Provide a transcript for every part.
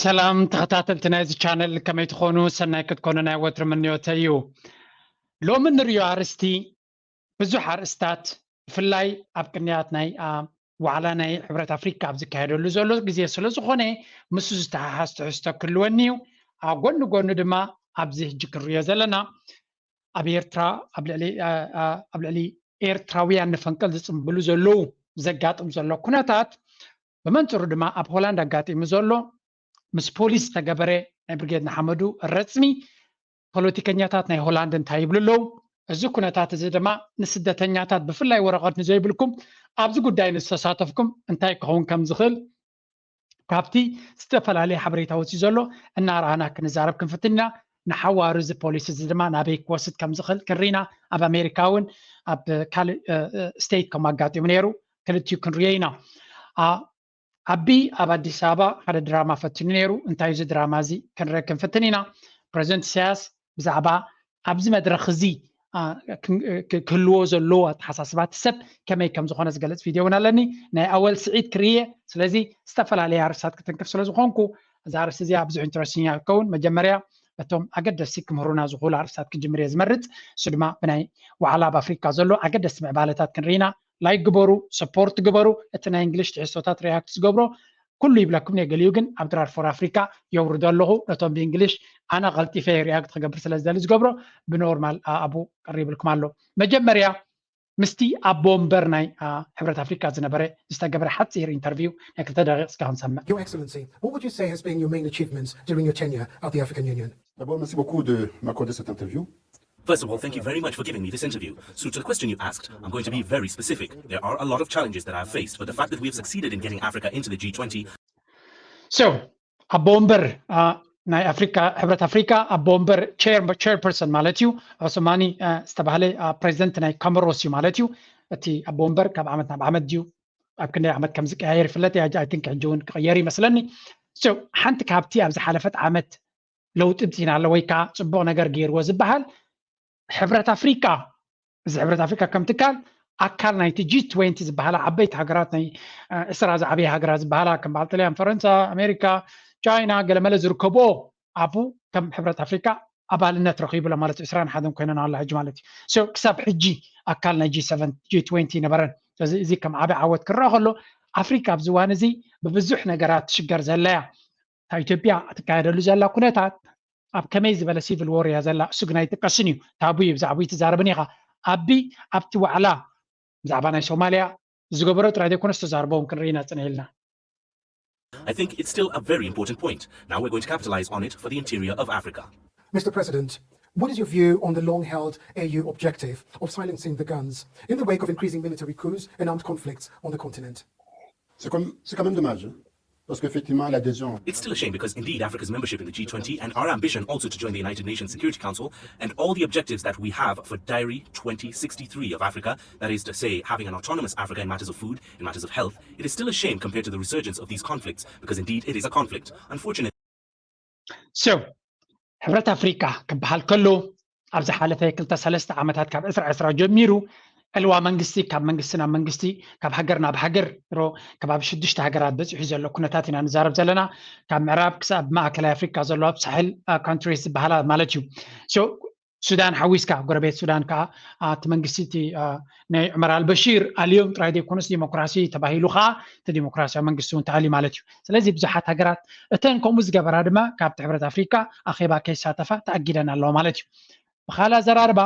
ሰላም ተኸታተልቲ ናይዚ ቻነል፣ ከመይ ትኾኑ? ሰናይ ክትኮኑ ናይ ወትሪ ምንዮተይ እዩ። ሎሚ ንሪኦ ኣርእስቲ ብዙሕ ኣርእስታት፣ ብፍላይ ኣብ ቅንያት ናይ ዋዕላ ናይ ሕብረት ኣፍሪካ ኣብ ዝካየደሉ ዘሎ ግዜ ስለ ዝኾነ፣ ምስ ዝተሓሓዝ ትሕዝቶ ክህልወኒ እዩ። ኣብ ጎኒ ጎኒ ድማ ኣብዚ ሕጂ ክንሪኦ ዘለና ኣብ ኤርትራ ኣብ ልዕሊ ኤርትራውያን ንፈንቅል ዝፅምብሉ ዘለዉ ዘጋጥም ዘሎ ኩነታት፣ ብመንፅሩ ድማ ኣብ ሆላንድ ኣጋጢሙ ዘሎ ምስ ፖሊስ ዝተገበረ ናይ ብርጌድ ንሓመዱ ረፅሚ፣ ፖለቲከኛታት ናይ ሆላንድ እንታይ ይብሉ ኣለዉ? እዚ ኩነታት እዚ ድማ ንስደተኛታት፣ ብፍላይ ወረቐት ንዘይብልኩም፣ ኣብዚ ጉዳይ ንዝተሳተፍኩም እንታይ ክኸውን ከም ዝኽእል ካብቲ ዝተፈላለየ ሓበሬታ ወፂኡ ዘሎ እናረኣና ክንዛረብ ክንፍትን ኢና። ንሓዋሩ እዚ ፖሊሲ እዚ ድማ ናበይ ክወስድ ከም ዝኽእል ክንርኢ ኢና። ኣብ ኣሜሪካ እውን ኣብ ካልእ ስቴት ከም ኣጋጢሙ ነይሩ፣ ክልቲኡ ክንሪኦ ኢና። ኣቢ ኣብ ኣዲስ ኣበባ ሓደ ድራማ ፈትኑ ነይሩ። እንታይ እዚ ድራማ እዚ ክንርኢ ክንፍትን ኢና። ፕረዚደንት ኢሳያስ ብዛዕባ ኣብዚ መድረኽ እዚ ክህልዎ ዘለዎ ኣተሓሳስባት ሰብ ከመይ ከም ዝኾነ ዝገልፅ ቪድዮ እውን ኣለኒ። ናይ ኣወል ስዒድ ክርእየ፣ ስለዚ ዝተፈላለየ ኣርእስታት ክትንክፍ ስለ ዝኾንኩ እዛ ኣርእስቲ እዚኣ ብዙሕ ኢንትረስቲንግ እያ ክትከውን። መጀመርያ እቶም ኣገደስቲ ክምህሩና ዝኽእሉ ኣርእስታት ክጅምር እየ ዝመርፅ። እሱ ድማ ብናይ ዋዕላ ኣብ ኣፍሪካ ዘሎ ኣገደስቲ ምዕባለታት ክንርኢና። ላይክ ግበሩ፣ ሰፖርት ግበሩ። እቲ ናይ እንግሊሽ ትሕዝቶታት ሪያክት ዝገብሮ ኩሉ ይብለኩም እየ፣ ገሊኡ ግን ኣብ ድራር ፎር ኣፍሪካ የውርዶ ኣለኹ። ነቶም ብእንግሊሽ ኣነ ቀልጢፈ ሪያክት ክገብር ስለ ዝደሊ ዝገብሮ ብኖርማል ኣብኡ ቀሪብልኩም ኣሎ። መጀመርያ ምስቲ ኣቦ ወንበር ናይ ሕብረት ኣፍሪካ ዝነበረ ዝተገብረ ሓፂር ኢንተርቪው ናይ ክልተ ደቂቕ እስከ ክንሰምዕ። Your Excellency, what would you say has been your main achievements during your tenure at the African Union? D'abord, merci beaucoup de m'accorder cette interview. First of all, thank you very much for giving me this interview. So, to the question you asked, I'm going to be very specific. There are a lot of challenges that I've faced, but the fact that we have succeeded in getting Africa into the G twenty So, ኣቦ ወንበር ናይ ኣፍሪካ፣ ሕብረት ኣፍሪካ ኣቦ ወንበር ቸርፐርሰን ማለት እዩ። ዑስማኒ ዝተባህለ ፕሬዚደንት ናይ ካመሮስ እዩ ማለት እዩ። እቲ ኣቦ ወንበር ካብ ዓመት ናብ ዓመት ድዩ ኣብ ክንደይ ዓመት ከም ዝቀያየር ይፍለጥ። I think ሕጂ እውን ክቕየር ይመስለኒ። ሓንቲ ካብቲ ኣብ ዝሓለፈት ዓመት ለውጢ ምፂና ኣሎ ወይ ከዓ ፅቡቕ ነገር ገይርዎ ዝበሃል ሕብረት ኣፍሪካ፣ እዚ ሕብረት ኣፍሪካ ከም ትካል ኣካል ናይቲ ጂ ትዌንቲ ዝበሃላ ዓበይቲ ሃገራት፣ ናይ ዕስራ ዝዓበየ ሃገራት ዝበሃላ ከም በዓል ጥልያን፣ ፈረንሳ፣ ኣሜሪካ፣ ቻይና ገለመለ ዝርከብኦ ኣብኡ ከም ሕብረት ኣፍሪካ ኣባልነት ረኺቡ ኣሎ ማለት እዩ። ዕስራን ሓደን ኮይነን ኣላ ሕጂ ማለት እዩ። ክሳብ ሕጂ ኣካል ናይ ጂ ትዌንቲ ነበረን። ስለዚ እዚ ከም ዓቢ ዓወት ክረኣ ከሎ ኣፍሪካ ኣብዚ እዋን እዚ ብብዙሕ ነገራት ትሽገር ዘለያ እታ ኢትዮጵያ ትካየደሉ ዘላ ኩነታት ኣብ ከመይ ዝበለ ሲቪል ዎር እያ ዘላ እሱ ግን ኣይጥቀስን እዩ። ታቡ እዩ ብዛዕባኡ ኣይትዛረብን ኢኻ። ኣቢ ኣብቲ ዋዕላ ብዛዕባ ናይ ሶማልያ ዝገበሮ ጥራይ ዘይኮነስ ዝተዛረቦ እውን ክንርኢ ኢና ፅንሕ ኢልና። I think it's still a very important point. Now we're going to capitalize on it for the interior of Africa. Mister President, what is your view on the long-held A U objective of silencing the guns in the wake of increasing military coups and armed conflicts on the continent? C'est quand même dommage. Parce qu'effectivement, l'adhésion. It's still a shame because indeed Africa's membership in the G twenty and our ambition also to join the United Nations Security Council and all the objectives that we have for Diary twenty sixty-three of Africa, that is to say, having an autonomous Africa in matters of food, in matters of health, it is still a shame compared to the resurgence of these conflicts because indeed it is a conflict. Unfortunately. So, ሕብረት ኣፍሪካ ክበሃል ከሎ ኣብ ዝሓለፈ ክልተ ሰለስተ ዓመታት ካብ ዕስራ ዕስራ ጀሚሩ ዕልዋ መንግስቲ ካብ መንግስቲ ናብ መንግስቲ ካብ ሃገር ናብ ሃገር ሮ ከባቢ ሽዱሽተ ሃገራት በፂሑ ዘሎ ኩነታት ኢና ንዛረብ ዘለና። ካብ ምዕራብ ክሳብ ማእከላይ ኣፍሪካ ዘሎ ኣብ ሳሕል ካንትሪስ ዝበሃላ ማለት እዩ። ሱዳን ሓዊስካ ጎረቤት ሱዳን ከዓ እቲ መንግስቲ እቲ ናይ ዑመር ኣልበሺር ኣልዮም ጥራይ ዘይኮነስ ዲሞክራሲ ተባሂሉ ከዓ እቲ ዲሞክራሲያዊ መንግስቲ እውን ተኣልዩ ማለት እዩ። ስለዚ ብዙሓት ሃገራት እተን ከምኡ ዝገበራ ድማ ካብቲ ሕብረት ኣፍሪካ ኣኼባ ከይሳተፋ ተኣጊደን ኣለዋ ማለት እዩ። ብካልእ ኣዘራርባ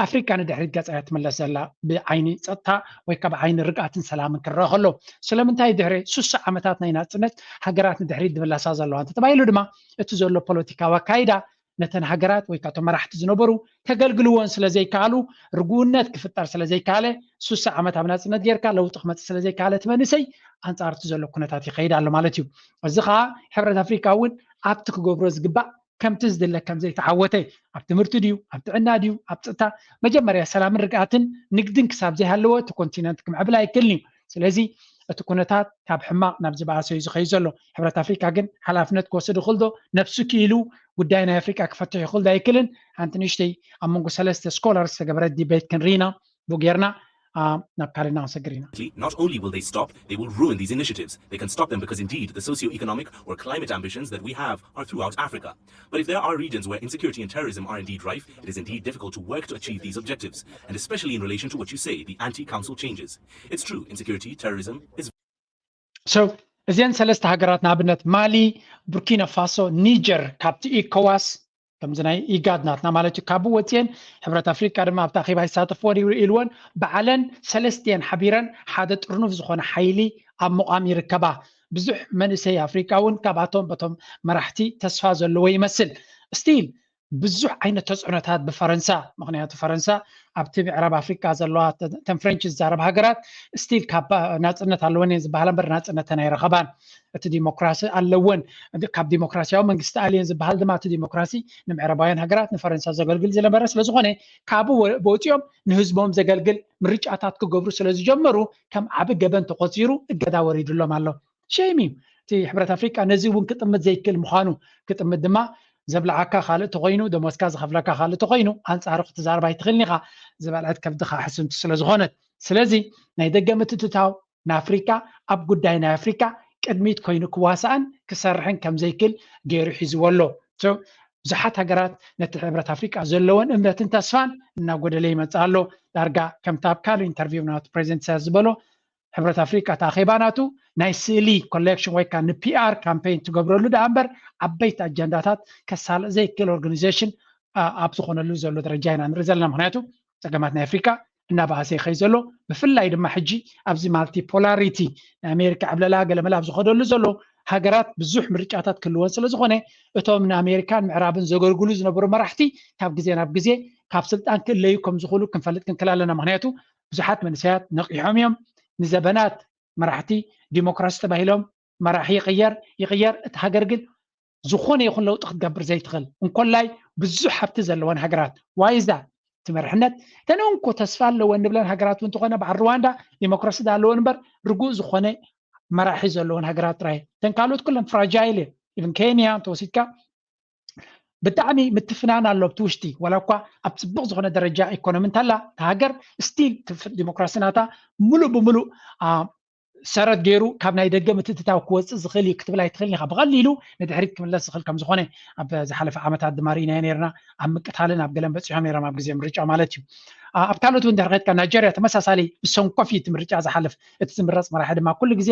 ኣፍሪካ ንድሕሪት ገፃ እያ ትምለስ ዘላ ብዓይኒ ፀጥታ ወይ ከዓ ብዓይኒ ርግኣትን ሰላምን ክረአ ከሎ ስለምንታይ ድሕሪ ሱሳ ዓመታት ናይ ናፅነት ሃገራት ንድሕሪት ዝምለሳ ዘለዋ እንተተባሂሉ ድማ እቲ ዘሎ ፖለቲካዊ ኣካይዳ ነተን ሃገራት ወይ ከዓ እቶም መራሕቲ ዝነበሩ ከገልግልዎን ስለ ዘይከኣሉ ርጉእነት ክፍጠር ስለ ዘይከኣለ ሱሳ ዓመት ኣብ ናፅነት ጌርካ ለውጢ ክመፅእ ስለ ዘይከኣለ እቲ መንእሰይ ኣንፃር እቲ ዘሎ ኩነታት ይኸይድ ኣሎ ማለት እዩ። እዚ ከዓ ሕብረት ኣፍሪካ እውን ኣብቲ ክገብሮ ዝግባእ ከምቲ ዝድለ ከም ዘይተዓወተ ኣብ ትምህርቲ ድዩ ኣብ ጥዕና ድዩ ኣብ ፀጥታ መጀመርያ ሰላምን ርግኣትን ንግድን ክሳብ ዘይሃለወ እቲ ኮንቲነንት ክምዕብል ኣይክእልን እዩ። ስለዚ እቲ ኩነታት ካብ ሕማቕ ናብ ዝበኣሰ እዩ ዝኸይድ ዘሎ። ሕብረት ኣፍሪካ ግን ሓላፍነት ክወስድ ይኽእል ዶ? ነብሱ ክኢሉ ጉዳይ ናይ ኣፍሪካ ክፈትሕ ይኽእል ዶ ኣይክእልን? ሓንቲ ንእሽተይ ኣብ መንጎ ሰለስተ ስኮላርስ ዝተገበረ ዲቤት ክንርኢ ኢና። ብኡ ጌርና ናብ ካልእ እናሰግር ኢና። Not only will they stop, they will ruin these initiatives. They can stop them because indeed the socio-economic or climate ambitions that we have are throughout Africa. But if there are regions where insecurity and terrorism are indeed rife, it is indeed difficult to work to achieve these objectives, and especially in relation to what you say, the anti-council changes. It's true, insecurity, terrorism is So እዚአን ሰለስተ ሃገራት ንኣብነት ማሊ፣ ቡርኪና ፋሶ፣ ኒጀር ካብቲ ኢኮዋስ ከምዚ ናይ ኢጋድ ናትና ማለት እዩ ካብኡ ወፅየን ሕብረት ኣፍሪቃ ድማ ኣብቲ ኣኼባ ይሳተፍወን ኢልወን ባዕለን ሰለስቲአን ሓቢረን ሓደ ጥርኑፍ ዝኾነ ሓይሊ ኣብ ምቋም ይርከባ። ብዙሕ መንእሰይ ኣፍሪቃ እውን ካብኣቶም በቶም መራሕቲ ተስፋ ዘለዎ ይመስል። ስቲል ብዙሕ ዓይነት ተፅዕኖታት ብፈረንሳ፣ ምክንያቱ ፈረንሳ ኣብቲ ምዕራብ ኣፍሪቃ ዘለዋ ተን ፍሬንች ዝዛረብ ሃገራት ስቲል ካብ ናፅነት ኣለወን እየን ዝበሃላ እምበር ናፅነተን ኣይረኸባን። እቲ ዲሞክራሲ ኣለወን። ካብ ዲሞክራሲያዊ መንግስቲ ኣልየን ዝበሃል ድማ እቲ ዲሞክራሲ ንምዕራባውያን ሃገራት ንፈረንሳ ዘገልግል ዝነበረ ስለዝኾነ ካብኡ ወፂኦም ንህዝቦም ዘገልግል ምርጫታት ክገብሩ ስለዝጀመሩ ከም ዓቢ ገበን ተቆፂሩ እገዳ ወሪድሎም ኣሎ። ሸይም እዩ እቲ ሕብረት ኣፍሪቃ ነዚ እውን ክጥምት ዘይክእል ምዃኑ። ክጥምት ድማ ዘብልዓካ ካልእ ተኮይኑ ደሞዝካ ዝኸፍለካ ካልእ ተኮይኑ ኣንፃሩ ክትዛረብ ኣይትኽእልን ኢኻ። ዝበልዐት ከብድኻ ሕስምቲ ስለዝኾነት ስለዚ ናይ ደገ ምትትታው ንኣፍሪካ ኣብ ጉዳይ ናይ ኣፍሪካ ቅድሚት ኮይኑ ክዋሳእን ክሰርሕን ከምዘይክእል ገይሩ ሒዝዎ ኣሎ። ብዙሓት ሃገራት ነቲ ሕብረት ኣፍሪቃ ዘለወን እምነትን ተስፋን እናጎደለ ይመፅእ ኣሎ። ዳርጋ ከምቲ ኣብ ካልእ ኢንተርቪው ናቱ ፕሬዚደንት ኢሳያስ ዝበሎ ሕብረት ኣፍሪቃ እቲ ኣኼባ ናቱ ናይ ስእሊ ኮሌክሽን ወይ ከዓ ንፒኣር ካምፔን ትገብረሉ ደኣ እምበር ዓበይቲ ኣጀንዳታት ከሳልጥ ዘይክእል ኦርጋኒዜሽን ኣብ ዝኾነሉ ዘሎ ደረጃ ኢና ንርኢ ዘለና። ምክንያቱ ፀገማት ናይ ኣፍሪቃ እናበኣሰ ይኸይ ዘሎ ብፍላይ ድማ ሕጂ ኣብዚ ማልቲፖላሪቲ ናይ ኣሜሪካ ዕብለላ ገለመላ ኣብ ዝኸደሉ ዘሎ ሃገራት ብዙሕ ምርጫታት ክህልወን ስለዝኾነ እቶም ንኣሜሪካን ምዕራብን ዘገልግሉ ዝነበሩ መራሕቲ ካብ ግዜ ናብ ግዜ ካብ ስልጣን ክእለዩ ከም ዝኽእሉ ክንፈልጥ ክንክል ኣለና። ምክንያቱ ብዙሓት መንእሰያት ነቒሖም እዮም። ንዘበናት መራሕቲ ዲሞክራሲ ተባሂሎም መራሒ ይቕየር ይቕየር፣ እቲ ሃገር ግን ዝኾነ ይኹን ለውጢ ክትገብር ዘይትኽእል እንኮላይ ብዙሕ ሃብቲ ዘለወን ሃገራት ዋይዛ ትመርሕነት ተነንኮ ተስፋ ኣለወን ንብለን ሃገራት እውን እንተኾነ በዓል ሩዋንዳ ዲሞክራሲ ዳ ኣለወን እምበር ርጉእ ዝኾነ መራሒ ዘለወን ሃገራት ጥራይ። እተን ካልኦት ኩለን ፍራጃይል እየን። ኢቭን ኬንያ እንተወሲድካ ብጣዕሚ ምትፍናን ኣሎ ኣብቲ ውሽጢ ዋላ እኳ ኣብ ፅቡቅ ዝኾነ ደረጃ ኢኮኖሚ እንተላ እታ ሃገር ስቲል ዲሞክራሲ ናታ ሙሉእ ብሙሉእ ሰረት ገይሩ ካብ ናይ ደገ ምትእትታው ክወፅእ ዝኽእል እዩ ክትብል ኣይትኽእልን ኢኻ። ብቐሊሉ ንድሕሪት ክምለስ ዝኽእል ከም ዝኾነ ኣብ ዝሓለፈ ዓመታት ድማ ርኢናዮ ነርና። ኣብ ምቅታልን ኣብ ገለን በፂሖም ነይሮም ኣብ ግዜ ምርጫ ማለት እዩ። ኣብ ካልኦት እውን ድሕሪ ከድካ ናይጀርያ ተመሳሳሊ ብሰንኮፍ እዩ እቲ ምርጫ ዝሓልፍ። እቲ ዝምረፅ መራሒ ድማ ኩሉ ግዜ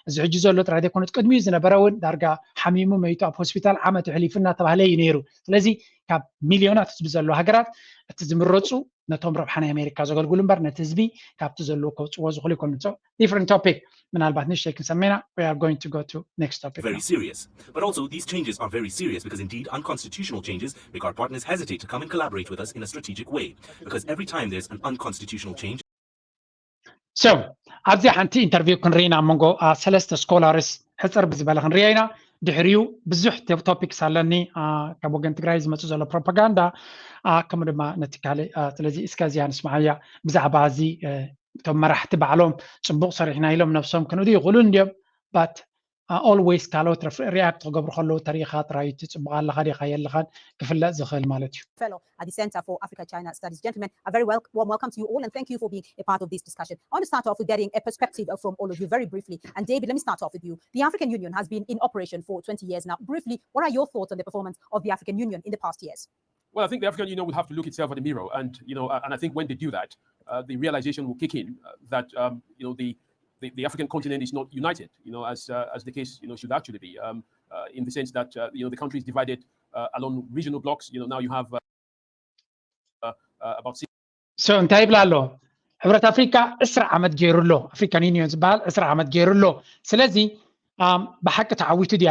እዚ ሕጂ ዘሎ ጥራይ ዘይኮነስ ቅድሚኡ ዝነበረ እውን ዳርጋ ሓሚሙ መይቱ ኣብ ሆስፒታል ዓመት ኣሕሊፉ እናተባህለ እዩ ነይሩ። ስለዚ ካብ ሚልዮናት ህዝቢ ዘለዎ ሃገራት እቲ ዝምረፁ ነቶም ረብሓ ናይ ኣሜሪካ ዘገልግሉ እምበር ነቲ ህዝቢ ካብቲ ዘለዎ ከውፅዎ ዝኽእሉ ይኮኑ። So different topic ምናልባት ንእሽተይ ክንሰመና we are going to go to next topic very serious. But also, these changes are very serious because indeed unconstitutional changes make our partners hesitate to come and collaborate with us in a strategic way. Because every time there's an unconstitutional change, So ኣብዚ ሓንቲ ኢንተርቪው ክንርኢ ኢና ኣብ መንጎ ሰለስተ ስኮላርስ ሕፅር ብዝበለ ክንሪኦ ኢና። ድሕሪኡ ብዙሕ ቶፒክስ ኣለኒ ካብ ወገን ትግራይ ዝመፁ ዘሎ ፕሮፓጋንዳ ከምኡ ድማ ነቲ ካልእ። ስለዚ እስከ እዚኣ ንስማዓያ ብዛዕባ እዚ እቶም መራሕቲ ባዕሎም ፅቡቅ ሰሪሕና ኢሎም ነብሶም ክንእዱ ይኽእሉ እንድዮም but always ካልኦት ሪያክት ክገብሩ ከለዉ ተሪኢኻ ጥራይ እቲ ፅቡቅ ኣለኻ ዲኻ የለኻን ክፍለጥ ዝኽእል ማለት እዩ። Fellow at the Center for Africa China Studies. Gentlemen, a very wel- warm welcome to you all and thank you for being a part of this discussion. I want to start off with getting a perspective uh, from all of you very briefly. And David, let me start off with you. The African Union has been in operation for twenty years now. Briefly, what are your thoughts on the performance of the African Union in the past years? Well, I think the African Union would have to look itself at the mirror, and you know, uh, and I think when they do that, uh, the realization will kick in uh, that um, you know the, the the African continent is not united, you know, as uh, as the case you know should actually be, um, uh, in the sense that uh, you know the country is divided uh, along regional blocs. You know, now you have uh, uh, uh, about six So እንታይ ይብላ ኣሎ? ሕብረት ኣፍሪካ ዕስራ ዓመት ገይሩ ኣሎ። ኣፍሪካን ዩኒዮን ዝበሃል ዕስራ ዓመት ገይሩ ኣሎ። ስለዚ ብሓቂ ተዓዊቱ ድዩ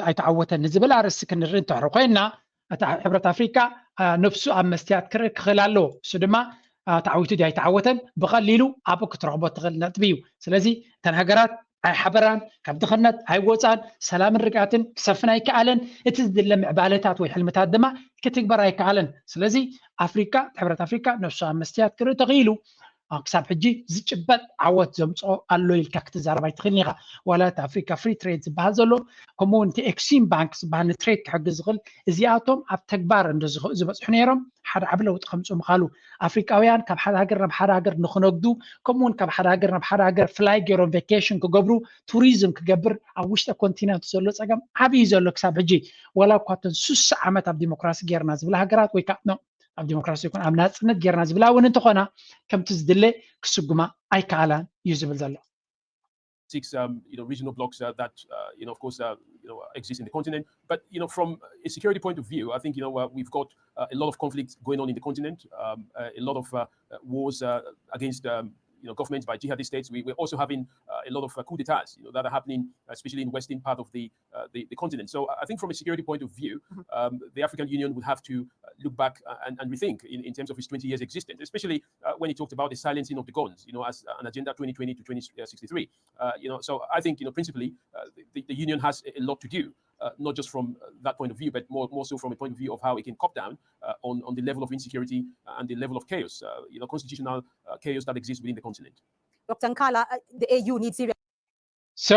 ኣይተዓወተን ንዝብል ኣርእስቲ ክንርኢ እንተሕሪ ኮይንና፣ እቲ ሕብረት ኣፍሪካ ነብሱ ኣብ መስትያት ክርኢ ክኽእል ኣለዎ። እሱ ድማ ተዓዊቱ ድዩ ኣይተዓወተን ብቐሊሉ ኣብኡ ክትረኽቦ ትኽእል ነጥቢ እዩ። ስለዚ እተን ሃገራት ኣይሓበራን፣ ካብ ድኽነት ኣይወፃን፣ ሰላምን ርግኣትን ክሰፍን ኣይከኣለን። እቲ ዝድለ ምዕባለታት ወይ ሕልምታት ድማ ክትግበር ኣይከኣለን። ስለዚ ኣፍሪካ፣ ሕብረት ኣፍሪካ ነብሱ ኣብ መስትያት ክርኢ ተኽኢሉ ክሳብ ሕጂ ዝጭበጥ ዓወት ዘምፅኦ ኣሎ ኢልካ ክትዛረብ ኣይትኽእልን ኢኻ። ዋላ እቲ ኣፍሪካ ፍሪ ትሬድ ዝበሃል ዘሎ፣ ከምኡ እውን እቲ ኤክሲም ባንክ ዝበሃል ንትሬድ ክሕግዝ ዝኽእል፣ እዚኣቶም ኣብ ተግባር እንዶ ዝበፅሑ ነይሮም ሓደ ዓቢ ለውጢ ከምፅኡ ምኻሉ፣ ኣፍሪቃውያን ካብ ሓደ ሃገር ናብ ሓደ ሃገር ንክነግዱ፣ ከምኡ እውን ካብ ሓደ ሃገር ናብ ሓደ ሃገር ፍላይ ገይሮም ቬኬሽን ክገብሩ፣ ቱሪዝም ክገብር፣ ኣብ ውሽጢ ኮንቲነንት ዘሎ ፀገም ዓብዪ ዘሎ ክሳብ ሕጂ። ዋላ እኳ እተን ስሳ ዓመት ኣብ ዲሞክራሲ ጌርና ዝብላ ሃገራት ወይ ከዓ ኣብ ዲሞክራሲ ይኩን ኣብ ናፅነት ጌርና ዝብላ እውን እንተኾና፣ ከምቲ ዝድለ ክስጉማ ኣይከኣላን እዩ ዝብል ዘሎ። Six, um, you know, regional blocs uh, that, uh, you know, of course, uh, you know, exist in the continent. But you know, from a security point of view, I think you know uh, we've got uh, a lot of conflict going on in the continent, um, uh, a lot of uh, uh, wars uh, against um, you know governments by jihadist states. We, we're also having uh, a lot of uh, coup d'états, you know, that are happening, especially in western part of the uh, the, the continent. So I think from a security point of view, mm-hmm. um, the African Union would have to uh, look back uh, and, and rethink in, in terms of its twenty years existence, especially uh, when you talked about the silencing of the guns, you know, as uh, an agenda twenty twenty to twenty sixty-three. Uh, you know, so I think, you know, principally, uh, the, the union has a lot to do, uh, not just from that point of view, but more, more so from a point of view of how it can cop down uh, on, on the level of insecurity and the level of chaos, uh, you know, constitutional uh, chaos that exists within the continent. Doctor Nkala, uh, the A U needs serious So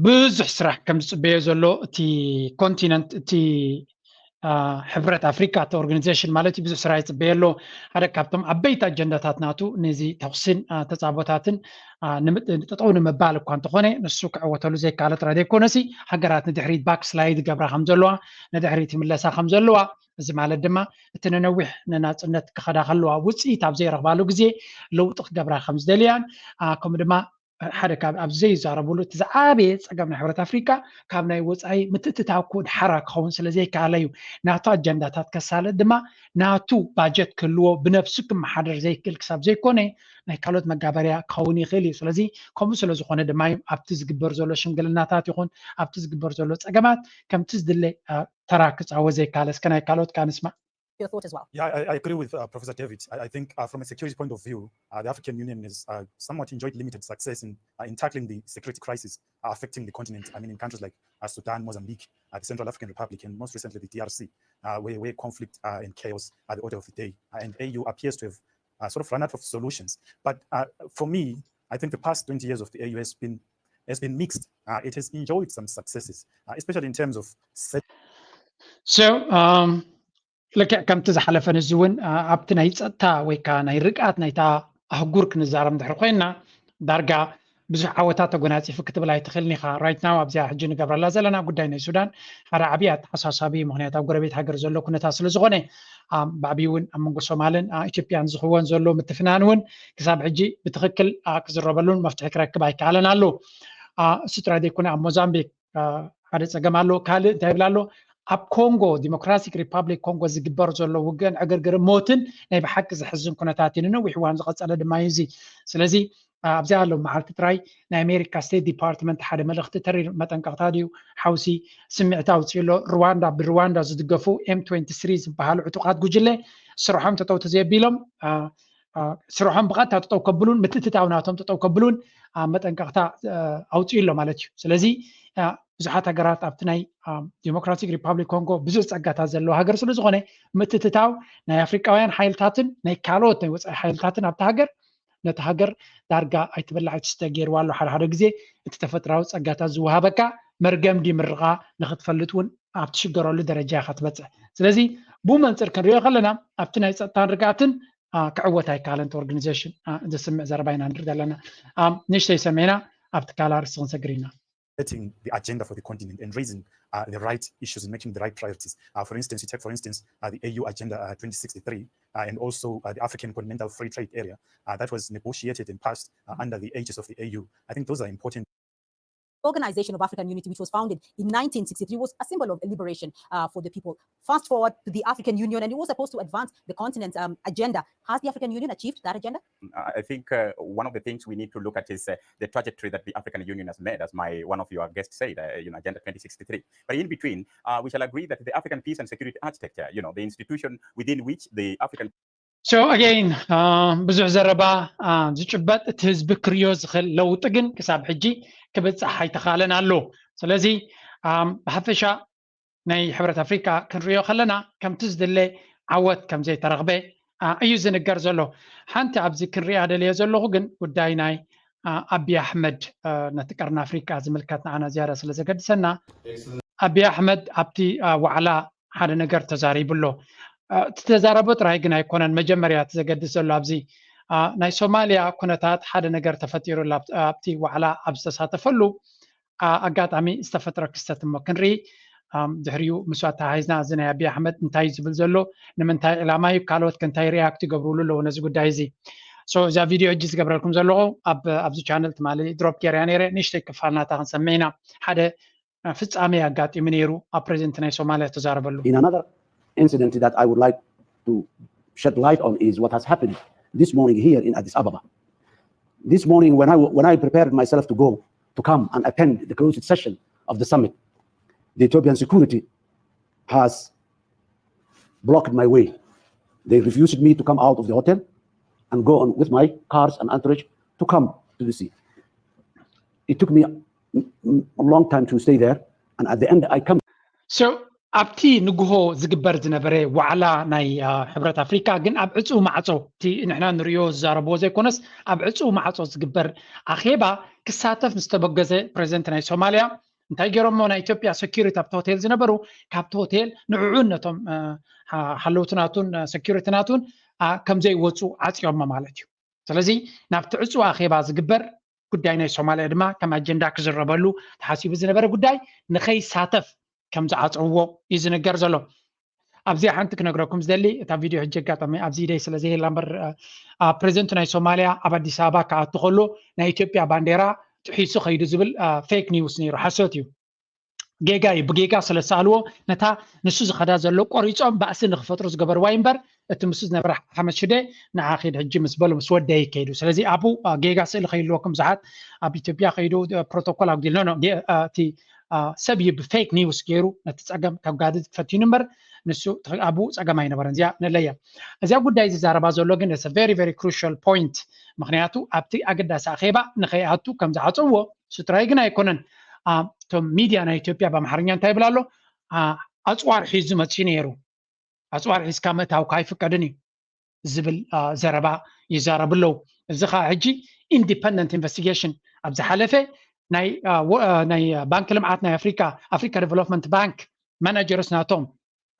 ብዙሕ ስራሕ ከም ዝፅበዮ ዘሎ እቲ ኮንቲነንት፣ እቲ ሕብረት ኣፍሪካ፣ እቲ ኦርጋኒዜሽን ማለት እዩ፣ ብዙሕ ስራሕ ይፅበዮ ኣሎ። ሓደ ካብቶም ዓበይቲ ኣጀንዳታት ናቱ ነዚ ተኩስን ተፃቦታትን ጠጠው ንምባል እኳ እንተኾነ፣ ንሱ ክዕወተሉ ዘይከኣለ ጥራይ ዘይኮነሲ፣ ሃገራት ንድሕሪት ባክስላይድ ገብራ ከም ዘለዋ፣ ንድሕሪት ይምለሳ ከም ዘለዋ፣ እዚ ማለት ድማ እቲ ንነዊሕ ንናፅነት ክኸዳ ከለዋ ውፅኢት ኣብ ዘይረኽባሉ ግዜ ለውጢ ክገብራ ከም ዝደልያን ከምኡ ድማ ሓደ ካብ ኣብዚ ዘይዛረብሉ እቲ ዝዓበየ ፀገም ናይ ሕብረት ኣፍሪካ ካብ ናይ ወፃኢ ምትእትታው ክወድሓራ ክኸውን ስለ ዘይከኣለ እዩ። ናቱ ኣጀንዳታት ከሳለጥ ድማ ናቱ ባጀት ክህልዎ ብነብሱ ክመሓደር ዘይክእል ክሳብ ዘይኮነ ናይ ካልኦት መጋበርያ ክኸውን ይኽእል እዩ። ስለዚ ከምኡ ስለ ዝኾነ ድማ እዩ ኣብቲ ዝግበር ዘሎ ሽምግልናታት ይኹን ኣብቲ ዝግበር ዘሎ ፀገማት ከምቲ ዝድለ ተራ ክፃወት ዘይከኣለ። እስከ ናይ ካልኦት ከኣ ንስማዕ። Your thought as well. Yeah, I, I agree with uh, Professor David. I, I think uh, from a security point of view, uh, the African Union has uh, somewhat enjoyed limited success in, uh, in tackling the security crisis uh, affecting the continent. I mean, in countries like uh, Sudan, Mozambique, uh, the Central African Republic, and most recently the D R C, uh, where, where conflict uh, and chaos are the order of the day. Uh, and A U appears to have uh, sort of run out of solutions. But uh, for me, I think the past twenty years of the A U has been has been mixed. Uh, it has enjoyed some successes, uh, especially in terms of So, um, ልክዕ ከምቲ ዝሓለፈ ንዚ እውን ኣብቲ ናይ ፀጥታ ወይ ከዓ ናይ ርግኣት ናይታ ኣህጉር ክንዛረብ እንድሕር ኮይንና ዳርጋ ብዙሕ ዓወታት ተጎናፂፉ ክትብል ኣይትኽእልን ኢኻ። Right now ኣብዚኣ ሕጂ ንገብረላ ዘለና ጉዳይ ናይ ሱዳን ሓደ ዓብዪ ኣተሓሳሳቢ፣ ምክንያት ኣብ ጎረቤት ሃገር ዘሎ ኩነታት ስለ ዝኾነ ብዓብዪ እውን ኣብ መንጎ ሶማልን ኢትዮጵያን ዝኽወን ዘሎ ምትፍናን እውን ክሳብ ሕጂ ብትኽክል ክዝረበሉን መፍትሒ ክረክብ ኣይከኣለን ኣሎ። እሱ ጥራይ ዘይኮነ ኣብ ሞዛምቢክ ሓደ ፀገም ኣሎ። ካልእ እንታይ ይብል ኣሎ? ኣብ ኮንጎ ዲሞክራቲክ ሪፓብሊክ ኮንጎ ዝግበር ዘሎ ውግእን ዕግርግርን ሞትን ናይ ብሓቂ ዘሕዝን ኩነታት እዩ። ንነዊሕ እዋን ዝቐፀለ ድማ እዩ እዚ። ስለዚ ኣብዚኣ ሎም መዓልቲ ጥራይ ናይ ኣሜሪካ ስቴት ዲፓርትመንት ሓደ መልእኽቲ ተሪር መጠንቀቕታ ድዩ ሓውሲ ስምዒት ኣውፅኡ ኣሎ። ሩዋንዳ ብሩዋንዳ ዝድገፉ ኤም ትዌንቲ ስሪ ዝበሃሉ ዕጡቓት ጉጅለ ስርሖም ተጠው ተዘየቢሎም ስርሖም ብቐጥታ ጠጠው ከብሉን ምትእትታው ናቶም ጠጠው ከብሉን መጠንቀቕታ ኣውፅኡ ኣሎ ማለት እዩ። ስለዚ ብዙሓት ሃገራት ኣብቲ ናይ ዲሞክራቲክ ሪፓብሊክ ኮንጎ ብዙሕ ፀጋታት ዘለዎ ሃገር ስለ ዝኾነ ምትእትታው ናይ ኣፍሪቃውያን ሓይልታትን ናይ ካልኦት ናይ ወፃኢ ሓይልታትን ኣብቲ ሃገር ነቲ ሃገር ዳርጋ ኣይትበላዕ ኣይትስተ ገይርዋ ኣሎ። ሓደ ሓደ ግዜ እቲ ተፈጥራዊ ፀጋታት ዝወሃበካ መርገም ድዩ ምርቓ ንክትፈልጥ እውን ኣብ ትሽገረሉ ደረጃ ኢኻ ትበፅሕ። ስለዚ ብኡ መንፅር ክንሪኦ ከለና ኣብቲ ናይ ፀጥታን ርግኣትን ክዕወት ኣይከኣለን እቲ ኦርጋኒዜሽን። ዘስምዕ ዘረባ ኢና ንርኢ ዘለና። ንእሽተይ ሰሚዕና ኣብቲ ካልእ ኣርእስቲ ክንሰግር ኢና። Setting the agenda for the continent and raising uh, the right issues and making the right priorities. Uh, for instance, you take, for instance, uh, the A U Agenda uh, twenty sixty-three uh, and also uh, the African Continental Free Trade Area uh, that was negotiated and passed uh, under the aegis of the A U. I think those are important. Organization of African Unity, which was founded in nineteen sixty-three, was a symbol of liberation uh, for the people. Fast forward to the African Union, and it was supposed to advance the continent's um, agenda. Has the African Union achieved that agenda? I think uh, one of the things we need to look at is uh, the trajectory that the African Union has made, as my one of your guests said, uh, you know, Agenda twenty sixty-three. But in between, uh, we shall agree that the African peace and security architecture, you know, the institution within which the African So again, ብዙሕ ዘረባ ዝጭበጥ እቲ ህዝቢ ክሪዮ ዝኽእል ለውጢ ግን ክሳብ ሕጂ ክብፃሕ ኣይተኻለን ኣሎ። ስለዚ ብሓፈሻ ናይ ሕብረት ኣፍሪካ ክንሪኦ ከለና ከምቲ ዝድለ ዓወት ከም ዘይተረኽበ እዩ ዝንገር ዘሎ። ሓንቲ ኣብዚ ክንሪኣ ደልየ ዘለኹ ግን ጉዳይ ናይ ኣቢ ኣሕመድ፣ ነቲ ቀርኒ ኣፍሪቃ ዝምልከት ንዓና ዝያዳ ስለ ዘገድሰና፣ ኣቢ ኣሕመድ ኣብቲ ዋዕላ ሓደ ነገር ተዛሪቡ ኣሎ። እቲ ተዛረቦ ጥራይ ግን ኣይኮነን መጀመርያ እቲ ዘገድስ ዘሎ ኣብዚ ናይ ሶማልያ ኩነታት ሓደ ነገር ተፈጢሩ ኣብቲ ዋዕላ ኣብ ዝተሳተፈሉ ኣጋጣሚ ዝተፈጥረ ክስተት እሞ ክንርኢ። ድሕሪኡ ምስ ኣተሓሒዝና እዚ ናይ ኣቢ ኣሕመድ እንታይ ዝብል ዘሎ፣ ንምንታይ ዕላማ እዩ፣ ካልኦት ከ እንታይ ሪያክት ይገብርሉ ኣለዉ ነዚ ጉዳይ እዚ። እዛ ቪድዮ ሕጂ ዝገብረልኩም ዘለኹ ኣብዚ ቻነል ትማሊ ድሮፕ ገይርያ ነይረ፣ ንእሽተይ ክፋል ናታ ክንሰምዕ ኢና። ሓደ ፍጻሜ ኣጋጢሙ ነይሩ ኣብ ፕሬዚደንት ናይ ሶማልያ ተዛረበሉ። In another incident that I would like to shed light on is what has happened this morning here in Addis Ababa. This morning when I, when I prepared myself to go to come and attend the closed session of the summit, the Ethiopian security has blocked my way. They refused me to come out of the hotel and go on with my cars and entourage to come to the seat. It took me a long time to stay there, and at the end I come. So ኣብቲ ንግሆ ዝግበር ዝነበረ ዋዕላ ናይ ሕብረት ኣፍሪካ ግን ኣብ ዕፁ ማዕፆ፣ እቲ ንሕና ንሪኦ ዝዛረብዎ ዘይኮነስ ኣብ ዕፁ ማዕፆ ዝግበር ኣኼባ ክሳተፍ ምስ ተበገዘ ፕሬዚደንት ናይ ሶማልያ እንታይ ገይሮሞ? ናይ ኢትዮጵያ ሰኪሪቲ ኣብቲ ሆቴል ዝነበሩ ካብቲ ሆቴል ንዕዑን ነቶም ሓለውትናቱን ሰኪሪትናቱን ከምዘይወፁ ዓፅዮሞ ማለት እዩ። ስለዚ ናብቲ ዕፁ ኣኼባ ዝግበር ጉዳይ ናይ ሶማልያ ድማ ከም ኣጀንዳ ክዝረበሉ ተሓሲቡ ዝነበረ ጉዳይ ንኸይሳተፍ ከም ዝዓፀውዎ እዩ ዝነገር ዘሎ። ኣብዚኣ ሓንቲ ክነግረኩም ዝደሊ፣ እታ ቪድዮ ሕጂ ኣጋጣሚ ኣብዚ ኢደይ ስለ ዘየላ እምበር ፕሬዚደንት ናይ ሶማልያ ኣብ ኣዲስ ኣበባ ክኣቱ ከሎ ናይ ኢትዮጵያ ባንዴራ ጥሒሱ ከይዱ ዝብል ፌክ ኒውስ ነይሩ፣ ሓሶት እዩ። ጌጋ እዩ። ብጌጋ ስለ ዝሰኣልዎ ነታ ንሱ ዝኸዳ ዘሎ ቆሪፆም ባእሲ ንክፈጥሩ ዝገበርዋ እዩ እምበር እቲ ምስኡ ዝነበረ ሓመድ ሽደ ንዓ ኪድ ሕጂ ምስ በሉ ምስ ወደይ ከይዱ። ስለዚ ኣብኡ ጌጋ ስእሊ ከይልወኩም ብዙሓት ኣብ ኢትዮጵያ ከይዱ ፕሮቶኮል ኣጉዲል ኖ እቲ ሰብ እዩ ብፌክ ኒውስ ገይሩ ነቲ ፀገም ከጋድድ ፈቲኑ እምበር ንሱ ኣብኡ ፀገም ኣይነበረን። እዚኣ ንለያ። እዚኣ ጉዳይ ዝዛረባ ዘሎ ግን very very crucial point፣ ምክንያቱ ኣብቲ ኣገዳሲ ኣኼባ ንኸይኣቱ ከም ዝዓፀውዎ ስጥራይ ግን ኣይኮነን። እቶም ሚድያ ናይ ኢትዮጵያ ብኣምሓርኛ እንታይ ይብል ኣሎ? ኣፅዋር ሒዙ መፂኡ ነይሩ። ኣፅዋር ሒዝካ ምእታውካ ኣይፍቀድን እዩ ዝብል ዘረባ ይዛረቡ ኣለዉ። እዚ ከዓ ሕጂ ኢንዲፐንደንት ኢንቨስቲጌሽን ኣብ ዝሓለፈ ናይ ባንክ ልምዓት ናይ ኣፍሪካ፣ ኣፍሪካ ዲቨሎፕመንት ባንክ ማናጀርስ ናቶም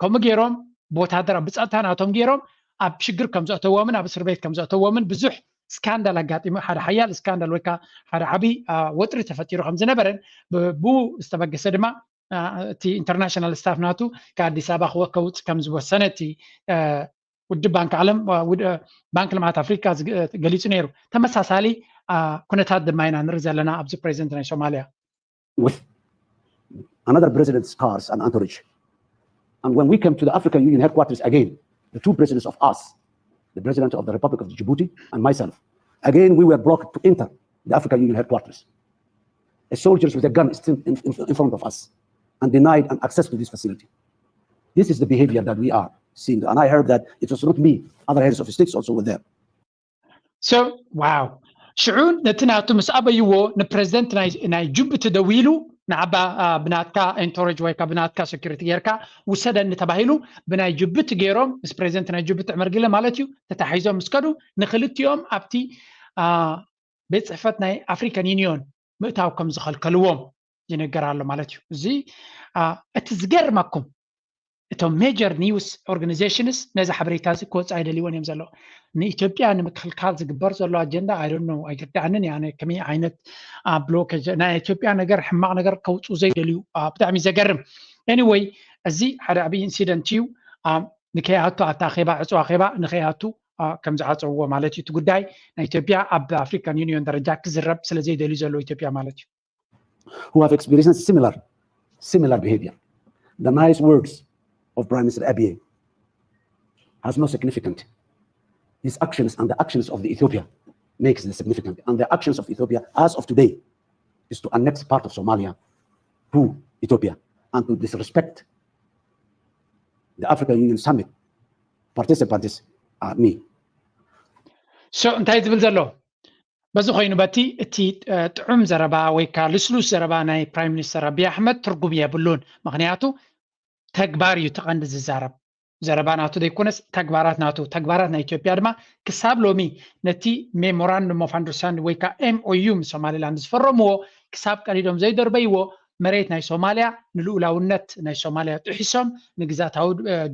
ከምኡ ገይሮም ብወታደር ብፀጥታ ናቶም ገይሮም ኣብ ሽግር ከም ዘእተዎምን ኣብ እስር ቤት ከም ዘእተዎምን ብዙሕ ስካንዳል ኣጋጢሙ፣ ሓደ ሓያል ስካንዳል ወይ ከዓ ሓደ ዓብዪ ወጥሪ ተፈጢሩ ከም ዝነበረን ብኡ ዝተበገሰ ድማ እቲ ኢንተርናሽናል ስታፍ ናቱ ከኣዲስ ኣበባ ክወከውፅ ከም ዝወሰነ እቲ ውድብ ባንክ ዓለም፣ ባንክ ልምዓት ኣፍሪካ ገሊፁ ነይሩ። ተመሳሳሊ ኩነታት ድማ ኢና ንርኢ ዘለና ኣብዚ ፕሬዚደንት ናይ ሶማልያ። With another president's cars and entourage. And when we came to the African Union headquarters again, the two presidents of us, the president of the Republic of Djibouti and myself, again we were blocked to enter the African Union headquarters. A soldiers with a gun is still in, in, in front of us and denied an access to this facility. This is the behavior that we are seeing. And I heard that it was not me, other heads of states also were there. So wow. ሽዑ ነቲ ናቱ ምስ ኣበይዎ ንፕሬዚደንት ናይ ጅቡቲ ደዊሉ ንዓባ ብናትካ ኤንቶሬጅ ወይ ብናትካ ሴኩሪቲ ጌርካ ውሰደኒ ተባሂሉ ብናይ ጅቡቲ ገይሮም ምስ ፕሬዚደንት ናይ ጅቡቲ ዕመር ጊለ ማለት እዩ ተታሒዞም ምስ ከዱ ንክልቲኦም ኣብቲ ቤት ፅሕፈት ናይ ኣፍሪካን ዩኒዮን ምእታው ከም ዝኸልከልዎም ይነገር ኣሎ ማለት እዩ። እዚ እቲ ዝገርመኩም እቶም ሜጀር ኒውስ ኦርጋናይዜሽንስ ነዚ ሓበሬታ እዚ ክወፅእ ኣይደልይዎን እዮም ዘለዉ። ንኢትዮጵያ ንምክልካል ዝግበር ዘሎ ኣጀንዳ ኣይደኖ ኣይርዳእንን እያ። ከመይ ዓይነት ብሎኬጅ ናይ ኢትዮጵያ ነገር ሕማቕ ነገር ከውፅኡ ዘይደልዩ ብጣዕሚ ዘገርም። ኤኒወይ እዚ ሓደ ዓብዪ ኢንሲደንት እዩ። ንከይኣቱ ኣብቲ ኣኼባ ዕፁ ኣኼባ ንከይኣቱ ከም ዝዓፀውዎ ማለት እዩ። እቲ ጉዳይ ናይ ኢትዮጵያ ኣብ ኣፍሪካን ዩኒዮን ደረጃ ክዝረብ ስለ ዘይደልዩ ዘሎ ኢትዮጵያ ማለት እዩ። Who have experienced similar similar behavior. The nice words of Prime Minister Abiy has no significance. His actions and the actions of the Ethiopia makes the significant. And the actions of Ethiopia as of today is to annex part of Somalia to Ethiopia and to disrespect the African Union Summit participants, uh, me. So እንታይ ዝብል ዘሎ በዚ ኮይኑ በቲ እቲ ጥዑም ዘረባ ወይ ከዓ ልስሉስ ዘረባ ናይ ፕራይም ሚኒስተር ኣቢይ ኣሕመድ ትርጉም የብሉን። ምክንያቱ ተግባር እዩ ተቐንዲ ዝዛረብ። ዘረባ ናቱ ዘይኮነስ ተግባራት ናቱ፣ ተግባራት ናይ ኢትዮጵያ ድማ ክሳብ ሎሚ ነቲ memorandum of understanding ወይ ከዓ M O U ምስ ሶማሊላንድ ዝፈረምዎ ክሳብ ቀዲዶም ዘይደርበይዎ መሬት ናይ ሶማልያ ንልኡላውነት ናይ ሶማልያ ጥሒሶም ንግዛታዊ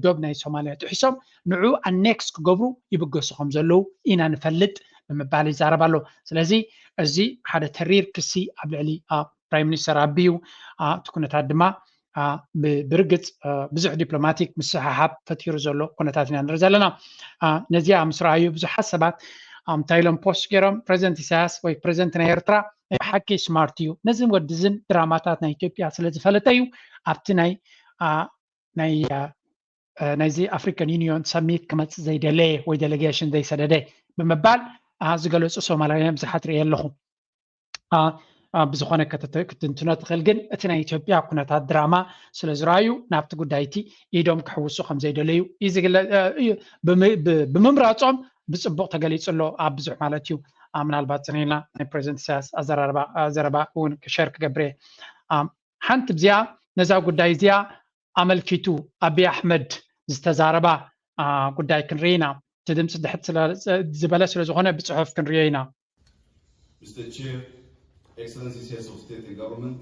ዶብ ናይ ሶማልያ ጥሒሶም ንዑ ኣኔክስ ክገብሩ ይብገሱ ከም ዘለዉ ኢና ንፈልጥ ብምባል ይዛረብ ኣሎ። ስለዚ እዚ ሓደ ተሪር ክሲ ኣብ ልዕሊ ፕራይም ሚኒስተር ኣቢዩ እቲ ኩነታት ድማ ብርግፅ ብዙሕ ዲፕሎማቲክ ምስሕሓብ ፈጢሩ ዘሎ ኩነታት ኢና ንርኢ ዘለና። ነዚኣ ምስ ረኣዩ ብዙሓት ሰባት እንታይ ኢሎም ፖስት ገይሮም፣ ፕሬዚደንት ኢሳያስ ወይ ፕሬዚደንት ናይ ኤርትራ ናይ ብሓቂ ስማርት እዩ፣ ነዝን ወድዝን ድራማታት ናይ ኢትዮጵያ ስለ ዝፈለጠ እዩ ኣብቲ ናይ ናይ ናይዚ ኣፍሪካን ዩኒዮን ሰሚት ክመፅእ ዘይደለየ ወይ ዴሌጌሽን ዘይሰደደ ብምባል ዝገለፁ ሶማላውያን ብዙሓት ርእየ ኣለኹ። ብዝኾነ ክትንትኖ ትኽእል፣ ግን እቲ ናይ ኢትዮጵያ ኩነታት ድራማ ስለ ዝረኣዩ ናብቲ ጉዳይ እቲ ኢዶም ክሕውሱ ከም ዘይደለዩ እዩ ዝግለ- እዩ። ብም- ብ- ብምምራፆም ብፅቡቕ ተገሊፁ ኣሎ ኣብ ብዙሕ ማለት እዩ። ምናልባት ፅኒና ናይ ፕሬዚደንት ኢሳያስ ኣዘራርባ ዘረባ እውን ሸር ክገብር እየ። ሓንቲ ብዚኣ ነዛ ጉዳይ እዚኣ ኣመልኪቱ ኣቢ ኣሕመድ ዝተዛረባ ጉዳይ ክንርኢ ኢና። እቲ ድምፂ ድሕት ዝበለ ስለ ዝኾነ ብፅሑፍ ክንሪኦ ኢና። Mister Chair, Excellencies, Heads of State and Government,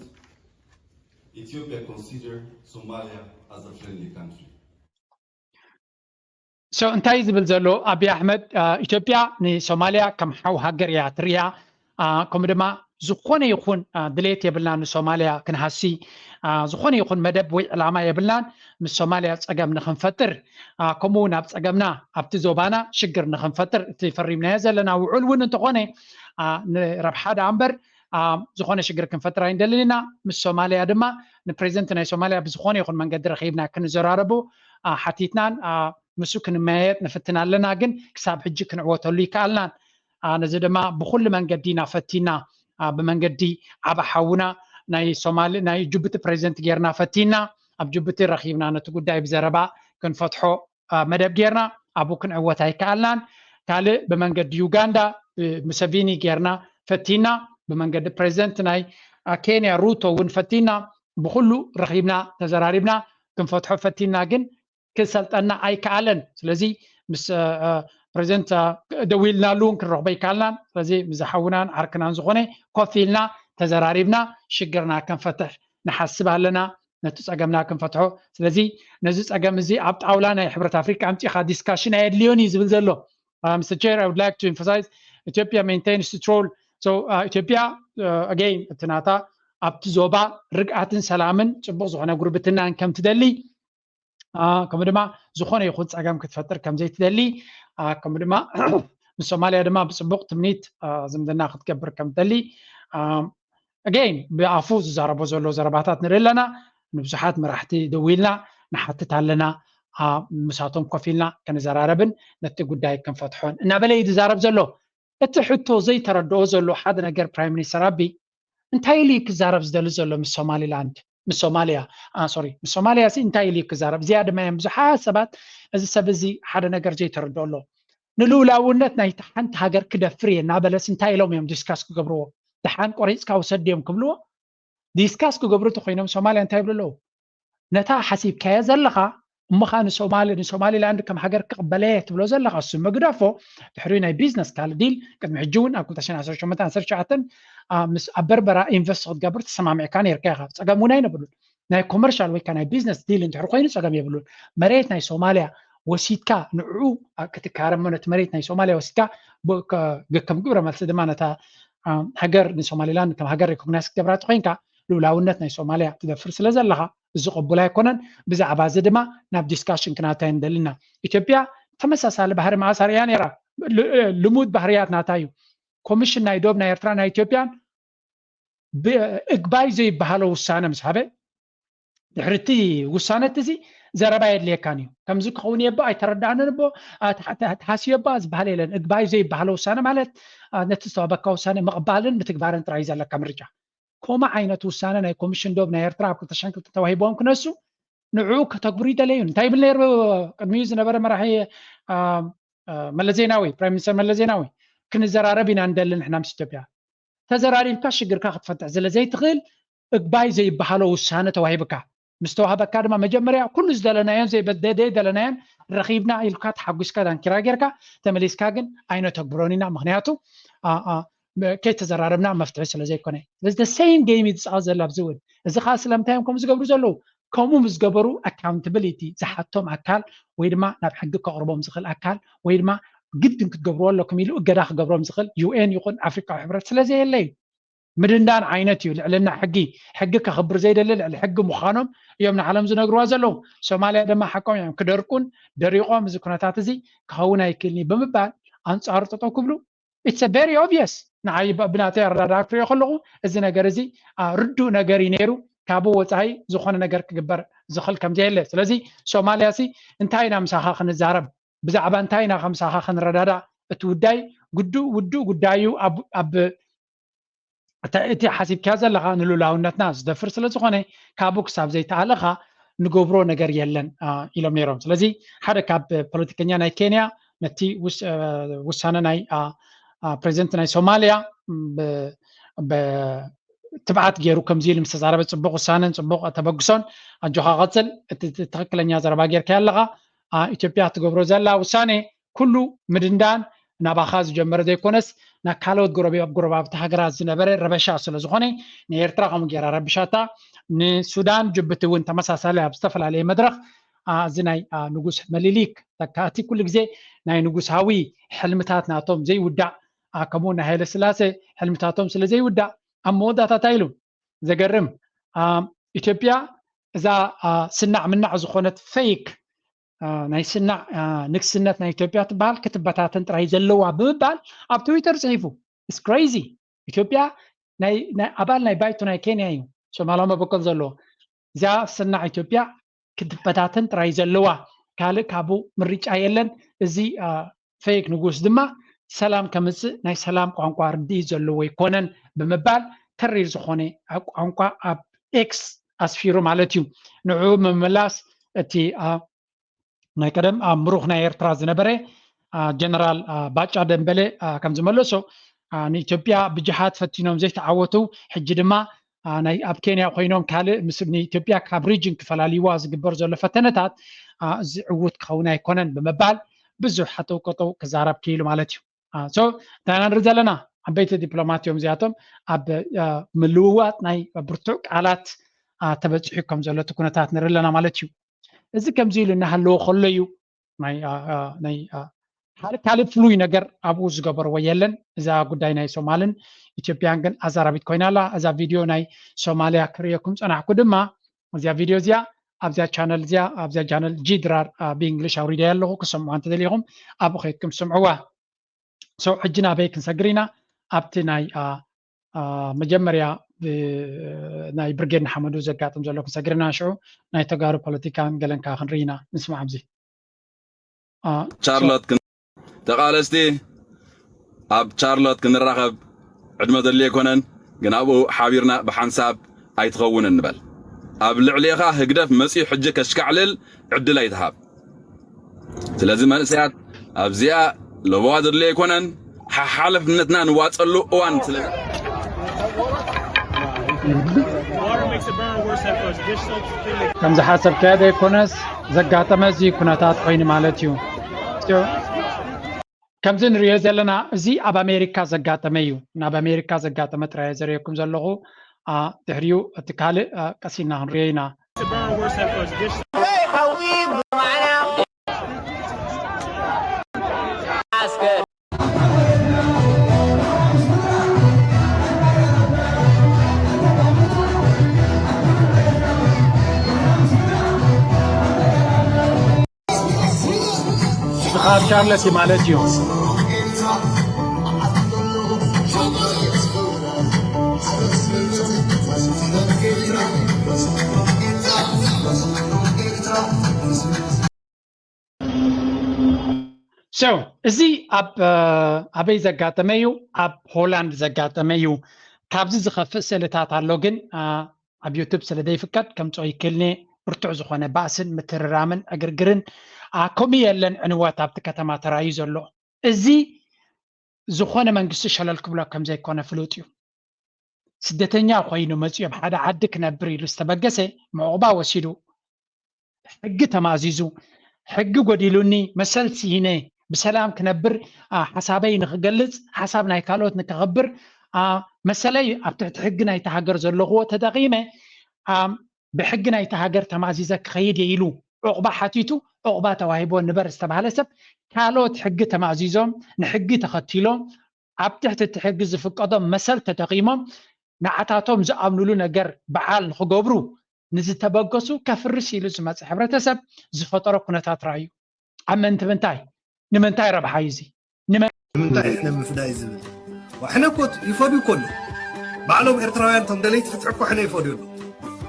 Ethiopia consider Somalia as a friendly country. So እንታይ ዝብል ዘሎ ኣቢ ኣሕመድ፣ ኢትዮጵያ ንሶማልያ ከም ሓው ሃገር እያ ትሪኣ። ከምኡ ድማ ዝኾነ ይኹን ድሌት የብልና ንሶማልያ ክንሃሲ፣ ዝኾነ ይኹን መደብ ወይ ዕላማ የብልናን ምስ ሶማልያ ፀገም ንክንፈጥር፣ ከምኡ እውን ኣብ ፀገምና ኣብቲ ዞባና ሽግር ንክንፈጥር እቲ ፈሪምናዮ ዘለና ውዕል እውን እንተኾነ ንረብሓ ደኣ እምበር ዝኾነ ሽግር ክንፈጥር ኣይንደልን ኢና። ምስ ሶማልያ ድማ ንፕሬዚደንት ናይ ሶማልያ ብዝኾነ ይኹን መንገዲ ረኺብና ክንዘራረቡ ሓቲትናን ምስኡ ክንመያየጥ ንፍትን ኣለና፣ ግን ክሳብ ሕጂ ክንዕወተሉ ይከኣልናን። ነዚ ድማ ብኩሉ መንገዲ ኢና ፈቲና። ብመንገዲ ዓቢ ሓውና ናይ ሶማሊ ናይ ጅቡቲ ፕሬዚደንት ጌርና ፈቲና፣ ኣብ ጅቡቲ ረኺብና ነቲ ጉዳይ ብዘረባ ክንፈትሖ መደብ ጌርና ኣብኡ ክንዕወት ኣይከኣልናን። ካልእ ብመንገዲ ዩጋንዳ ብሙሰቪኒ ጌርና ፈቲና፣ ብመንገዲ ፕሬዚደንት ናይ ኬንያ ሩቶ እውን ፈቲና፣ ብኩሉ ረኺብና ተዘራሪብና ክንፈትሖ ፈቲና፣ ግን ክሰልጠና ኣይከኣለን። ስለዚ ምስ ፕሬዚደንት ደዊልናሉ እውን ክንረኽቦ ኣይከኣልናን። ስለዚ ምስ ዝሓውናን ዓርክናን ዝኾነ ኮፍ ኢልና ተዘራሪብና ሽግርና ክንፈትሕ ንሓስብ ኣለና፣ ነቲ ፀገምና ክንፈትሖ። ስለዚ ነዚ ፀገም እዚ ኣብ ጣውላ ናይ ሕብረት ኣፍሪካ ኣምፂኻ ዲስካሽን ኣየድልዮን እዩ ዝብል ዘሎ። Mister Chair, I would like to emphasize Ethiopia maintains its role. So ኢትዮጵያ ኣገይን እቲ ናታ ኣብቲ ዞባ ርግኣትን ሰላምን ፅቡቕ ዝኾነ ጉርብትናን ከም ትደሊ ከምኡ ድማ ዝኾነ ይኹን ፀገም ክትፈጥር ከም ዘይትደሊ ከምኡ ድማ ምስ ሶማልያ ድማ ብፅቡቕ ትምኒት ዝምድና ክትገብር ከም ትደሊ ኣገይን ብኣፉ ዝዛረቦ ዘሎ ዘረባታት ንርኢ ኣለና። ንብዙሓት መራሕቲ ደዊልና ንሓትት ኣለና፣ ምሳቶም ኮፍ ኢልና ክንዘራረብን ነቲ ጉዳይ ክንፈትሖን እናበለ እዩ ዝዛረብ ዘሎ። እቲ ሕቶ ዘይተረድኦ ዘሎ ሓደ ነገር ፕራይም ሚኒስተር ኣቢ እንታይ ኢሉ እዩ ክዛረብ ዝደሊ ዘሎ ምስ ሶማሊላንድ ምስ ሶማልያ ሶሪ ምስ ሶማልያ ሲ እንታይ ኢሉ እዩ ክዛረብ? እዚኣ ድማ እዮም ብዙሓት ሰባት እዚ ሰብ እዚ ሓደ ነገር ዘይተረድኦ ኣሎ። ንልኡላውነት ናይቲ ሓንቲ ሃገር ክደፍር እየ እናበለስ እንታይ ኢሎም እዮም ዲስካስ ክገብርዎ? ደሓን ቆሪፅካ ውሰድ ድዮም ክብልዎ? ዲስካስ ክገብሩ እንተኮይኖም ሶማልያ እንታይ ይብሉ ኣለዉ? ነታ ሓሲብካዮ ዘለኻ እሞ ኸዓ ንሶማሊ ንሶማሊላንድ ከም ሃገር ክቕበለ እየ ትብሎ ዘለኻ እሱ ምግደፎ ድሕሪ ናይ ቢዝነስ ካልእ ዲል ቅድሚ ሕጂ እውን ኣብ ክልተ ሽሕን ዓሰርተ ሸሞንተን ዓሰርተ ትሽዓተን ምስ ኣብ በርበራ ኢንቨስት ክትገብር ተሰማሚዕካ ነይርካ ኢኻ። ፀገም እውን ኣይነበሉን። ናይ ኮመርሻል ወይ ከዓ ናይ ቢዝነስ ዲል እንድሕር ኮይኑ ፀገም የብሉን። መሬት ናይ ሶማልያ ወሲድካ ንዕኡ ክትካረሞ ነቲ መሬት ናይ ሶማልያ ወሲድካ ከም ግብረ መልሲ ድማ ነታ ሃገር ንሶማሊላንድ ከም ሃገር ሪኮግናይዝ ክትገብራ ተኮይንካ ልኡላውነት ናይ ሶማልያ ትደፍር ስለ ዘለኻ እዚ ቅቡል ኣይኮነን። ብዛዕባ እዚ ድማ ናብ ዲስካሽን ክናታይ ንደልና። ኢትዮጵያ ተመሳሳሊ ባህሪ መዓስ ኣርእያ ነይራ። ልሙድ ባህርያት ናታ እዩ። ኮሚሽን ናይ ዶብ ናይ ኤርትራ ናይ ኢትዮጵያን እግባይ ዘይበሃሎ ውሳነ ምስ ሃበ ድሕሪ እቲ ውሳነ እቲ እዚ ዘረባ የድልየካን እዩ። ከምዚ ክኸውን እየ እባ ኣይተረዳእንን እቦ ተሓስዮ እባ ዝበሃል የለን። እግባይ ዘይበሃሎ ውሳነ ማለት ነቲ ዝተዋህበካ ውሳነ ምቕባልን ምትግባርን ጥራይ እዩ ዘለካ ምርጫ። ከምኡ ዓይነት ውሳነ ናይ ኮሚሽን ዶብ ናይ ኤርትራ ኣብ ክልተ ሽሕን ክልተን ተዋሂብዎም ክነሱ ንዕኡ ከተግብሩ ይደለዩን እንታይ ይብል ነይሩ ቅድሚኡ ዝነበረ መራሒ መለስ ዜናዊ ፕራይም ሚኒስተር መለስ ዜናዊ ክንዘራረብ ኢና ንደሊ ንሕና ምስ ኢትዮጵያ ተዘራሪብካ ሽግርካ ክትፈትሕ ስለ ዘይትኽእል እግባይ ዘይበሃሎ ውሳነ ተዋሂብካ ምስ ተዋህበካ ድማ መጀመርያ ኩሉ ዝደለናዮን ዘይደለናዮን ረኺብና ኢልካ ተሓጒስካ ዳንኪራ ጌርካ ተመሊስካ ግን ኣይነተግብሮን ኢና። ምኽንያቱ ከይተዘራረብና መፍትሒ ስለ ዘይኮነ። ስለዚ the same game እዩ ዝፃወት ዘሎ ኣብዚ እውን። እዚ ከዓ ስለምንታይ እዮም ከምኡ ዝገብሩ ዘለዉ? ከምኡ ምስ ገበሩ ኣካውንታብሊቲ ዝሓቶም ኣካል ወይ ድማ ናብ ሕጊ ከቕርቦም ዝኽእል ኣካል ወይ ድማ ግድን ክትገብርዎ ኣለኩም ኢሉ እገዳ ክገብሮም ዝኽእል ዩ ኤን ይኹን ኣፍሪካዊ ሕብረት ስለ ዘየለ እዩ። ምድንዳን ዓይነት እዩ። ልዕልና ሕጊ፣ ሕጊ ከኽብር ዘይደሊ ልዕሊ ሕጊ ምዃኖም እዮም ንዓለም ዝነግርዋ ዘለዉ። ሶማልያ ድማ ሓቆም እዮም፣ ክደርቁን ደሪቖም እዚ ኩነታት እዚ ክኸውን ኣይክእልን እዩ ብምባል ኣንጻሩ ጠጠው ክብሉ it's very obvious። ንዓይ ብናተይ ኣረዳድኣ ክሪኦ ከለኹ እዚ ነገር እዚ ርዱእ ነገር እዩ ነይሩ። ካብኡ ወፃኢ ዝኾነ ነገር ክግበር ዝኽእል ከም ዘየለ። ስለዚ ሶማልያ ሲ እንታይ ኢና ምሳኻ ክንዛረብ፣ ብዛዕባ እንታይ ኢና ከምሳኻ ክንረዳዳእ? እቲ ውዳይ ግዱእ ውዱእ ጉዳይ እዩ። ኣብ እቲ ሓሲብካዮ ዘለኻ ንሉላውነትና ዝደፍር ስለ ዝኾነ ካብኡ ክሳብ ዘይተኣለኻ ንገብሮ ነገር የለን ኢሎም ነይሮም። ስለዚ ሓደ ካብ ፖለቲከኛ ናይ ኬንያ ነቲ ውሳነ ናይ ፕሬዚደንት ናይ ሶማልያ ትብዓት ገይሩ ከምዚ ኢሉ ምስ ተዛረበ፣ ፅቡቕ ውሳነን ፅቡቕ ተበግሶን፣ ኣጆኻ ቀፅል። እቲ ትኽክለኛ ዘረባ ጌርካዮ ኣለኻ። ኢትዮጵያ ትገብሮ ዘላ ውሳኔ ኩሉ ምድንዳን ናባኻ ዝጀመረ ዘይኮነስ ናብ ካልኦት ጎረባብቲ ሃገራት ዝነበረ ረበሻ ስለ ዝኾነ ንኤርትራ ከምኡ ገይራ ረብሻታ። ንሱዳን ጅቡቲ እውን ተመሳሳሊ ኣብ ዝተፈላለየ መድረኽ እዚ ናይ ንጉስ መሊሊክ ተካእቲ ኩሉ ግዜ ናይ ንጉሳዊ ሕልምታት ናቶም ዘይውዳእ ከምኡ ናይ ሃይለ ስላሴ ሕልምታቶም ስለ ዘይውዳእ ኣብ መወዳእታ እንታይ ኢሉ? ዘገርም። ኢትዮጵያ እዛ ስናዕ ምናዕ ዝኾነት ፌክ ናይ ስናዕ ንግስነት ናይ ኢትዮጵያ ትበሃል ክትበታተን ጥራይ ዘለዋ ብምባል ኣብ ትዊተር ፅሒፉ። It's crazy። ኢትዮጵያ ናይ ኣባል ናይ ባይቶ ናይ ኬንያ እዩ ሶማላዊ መበቆል ዘለዎ። እዚኣ ስናዕ ኢትዮጵያ ክትበታተን ጥራይ ዘለዋ፣ ካልእ ካብኡ ምርጫ የለን። እዚ ፌክ ንጉስ ድማ ሰላም ከምፅእ ናይ ሰላም ቋንቋ ርድኢት ዘለዎ ኣይኮነን ብምባል ተሪር ዝኾነ ቋንቋ ኣብ ኤክስ ኣስፊሩ ማለት እዩ። ንዕኡ ምምላስ እቲ ናይ ቀደም ኣብ ምሩኽ ናይ ኤርትራ ዝነበረ ጀነራል ባጫ ደንበለ ከም ዝመለሶ ንኢትዮጵያ ብጅሃድ ፈቲኖም ዘይተዓወቱ ሕጂ ድማ ኣብ ኬንያ ኮይኖም ካልእ ምስ ንኢትዮጵያ ካብ ሪጅን ክፈላልይዋ ዝግበር ዘሎ ፈተነታት እዚ ዕዉት ክኸውን ኣይኮነን ብምባል ብዙሕ ሃጠው ቀጠው ክዛረብ ክኢሉ ማለት እዩ። So እንታይ ኢና ንርኢ ዘለና? ዓበይቲ ዲፕሎማት እዮም እዚኣቶም ኣብ ምልውዋጥ ናይ ብርቱዕ ቃላት ተበፂሑ ከም ዘሎ እቲ ኩነታት ንርኢ ኣለና ማለት እዩ። እዚ ከምዚ ኢሉ እናሃለወ ከሎ እዩ ናይ ሓደ ካልእ ፍሉይ ነገር ኣብኡ ዝገበርዎ የለን። እዛ ጉዳይ ናይ ሶማልን ኢትዮጵያን ግን ኣዛራቢት ኮይና ኣላ። እዛ ቪድዮ ናይ ሶማልያ ክርእየኩም ፀናሕኩ ድማ እዚኣ ቪድዮ እዚኣ ኣብዚኣ ቻነል እዚኣ ኣብዚኣ ቻነል ጂ ድራር ብእንግሊሽ ኣውሪደያ ኣለኹ። ክሰምዑ እንተደሊኹም ኣብኡ ከይድኩም ስምዕዋ። So ሕጂ ናበይ ክንሰግር ኢና? ኣብቲ ናይ መጀመርያ ናይ ብርጌድ ንሓመዱ ዘጋጥም ዘሎ ክንሰግር ኢና። ሽዑ ናይ ተጋሩ ፖለቲካን ገለን ከዓ ክንርኢ ኢና። ንስማዕ ኣብዚ። ቻርሎት ተቓለስቲ ኣብ ቻርሎት ክንራኸብ ዕድመ ዘድልዮ ኣይኮነን፣ ግን ኣብኡ ሓቢርና ብሓንሳብ ኣይትኸውን እንበል። ኣብ ልዕሌኻ ህግደፍ መጺኡ ሕጂ ከሽካዕልል ዕድል ኣይትሃብ። ስለዚ መንእሰያት ኣብዚኣ ለበዋ ዘድልዮ ኣይኮነን፣ ሓሓለፍነትና ንዋጸሉ እዋን ስለ ከም ዝሓሰብካዮ ዘይኮነስ ዘጋጠመ እዚ ኩነታት ኮይኑ ማለት እዩ። ከምዚ ንሪኦ ዘለና እዚ ኣብ ኣሜሪካ ዘጋጠመ እዩ። ናብ ኣሜሪካ ዘጋጠመ ጥራይ ዘርእየኩም ዘለኹ። ድሕሪኡ እቲ ካልእ ቀሲልና ክንሪኦ ኢና። ካብ ቻርለስ ማለት እዩ። So እዚ ኣብ ኣበይ ዘጋጠመ እዩ? ኣብ ሆላንድ ዘጋጠመ እዩ። ካብዚ ዝኸፍእ ስእልታት ኣሎ፣ ግን ኣብ ዩቱብ ስለ ዘይፍቀድ ከምፅኦ ይክልኒ። ብርቱዕ ዝኾነ ባእስን ምትርራምን ዕግርግርን ከምኡ የለን ዕንወት ኣብቲ ከተማ ተራእዩ ዘሎ። እዚ ዝኾነ መንግስቲ ሸለል ክብሎ ከም ዘይኮነ ፍሉጥ እዩ። ስደተኛ ኮይኑ መፂኡ ኣብ ሓደ ዓዲ ክነብር ኢሉ ዝተበገሰ መዕቑባ ወሲዱ ሕጊ ተማእዚዙ ሕጊ ጎዲሉኒ፣ መሰል ስኢነ ብሰላም ክነብር፣ አ፣ ሓሳበይ ንክገልፅ፣ ሓሳብ ናይ ካልኦት ንከኽብር፣ አ፣ መሰለይ ኣብ ትሕቲ ሕጊ ናይቲ ሃገር ዘለኽዎ ተጠቒመ፣ አ፣ ብሕጊ ናይቲ ሃገር ተማዚዘ ክኸይድ እየ ኢሉ ዑቕባ ሓቲቱ፣ ዑቕባ ተዋሂቦ ንበር ዝተባህለ ሰብ፣ ካልኦት ሕጊ ተማዚዞም፣ ንሕጊ ተኸቲሎም፣ ኣብ ትሕቲ እቲ ሕጊ ዝፍቀዶም መሰል ተጠቒሞም፣ ንዓታቶም ዝኣምኑሉ ነገር በዓል ንክገብሩ ንዝተበገሱ ከፍርስ ኢሉ ዝመፀ ሕብረተሰብ ዝፈጠሮ ኩነታት ራእዩ። ኣብ ምእንቲ ምንታይ? ንምንታይ ረብሓ እዩ እዚ? ንመን? ንምንታይ ሕነ ምፍዳይ ዝብል? ዋ፣ ሕነ እኮ ይፈድዩ እኮ ኣለዉ። ባዕሎም ኤርትራውያን እቶም ደለይቲ ፍትሒ እኮ ሕነ ይፈድዩ ኣለዉ።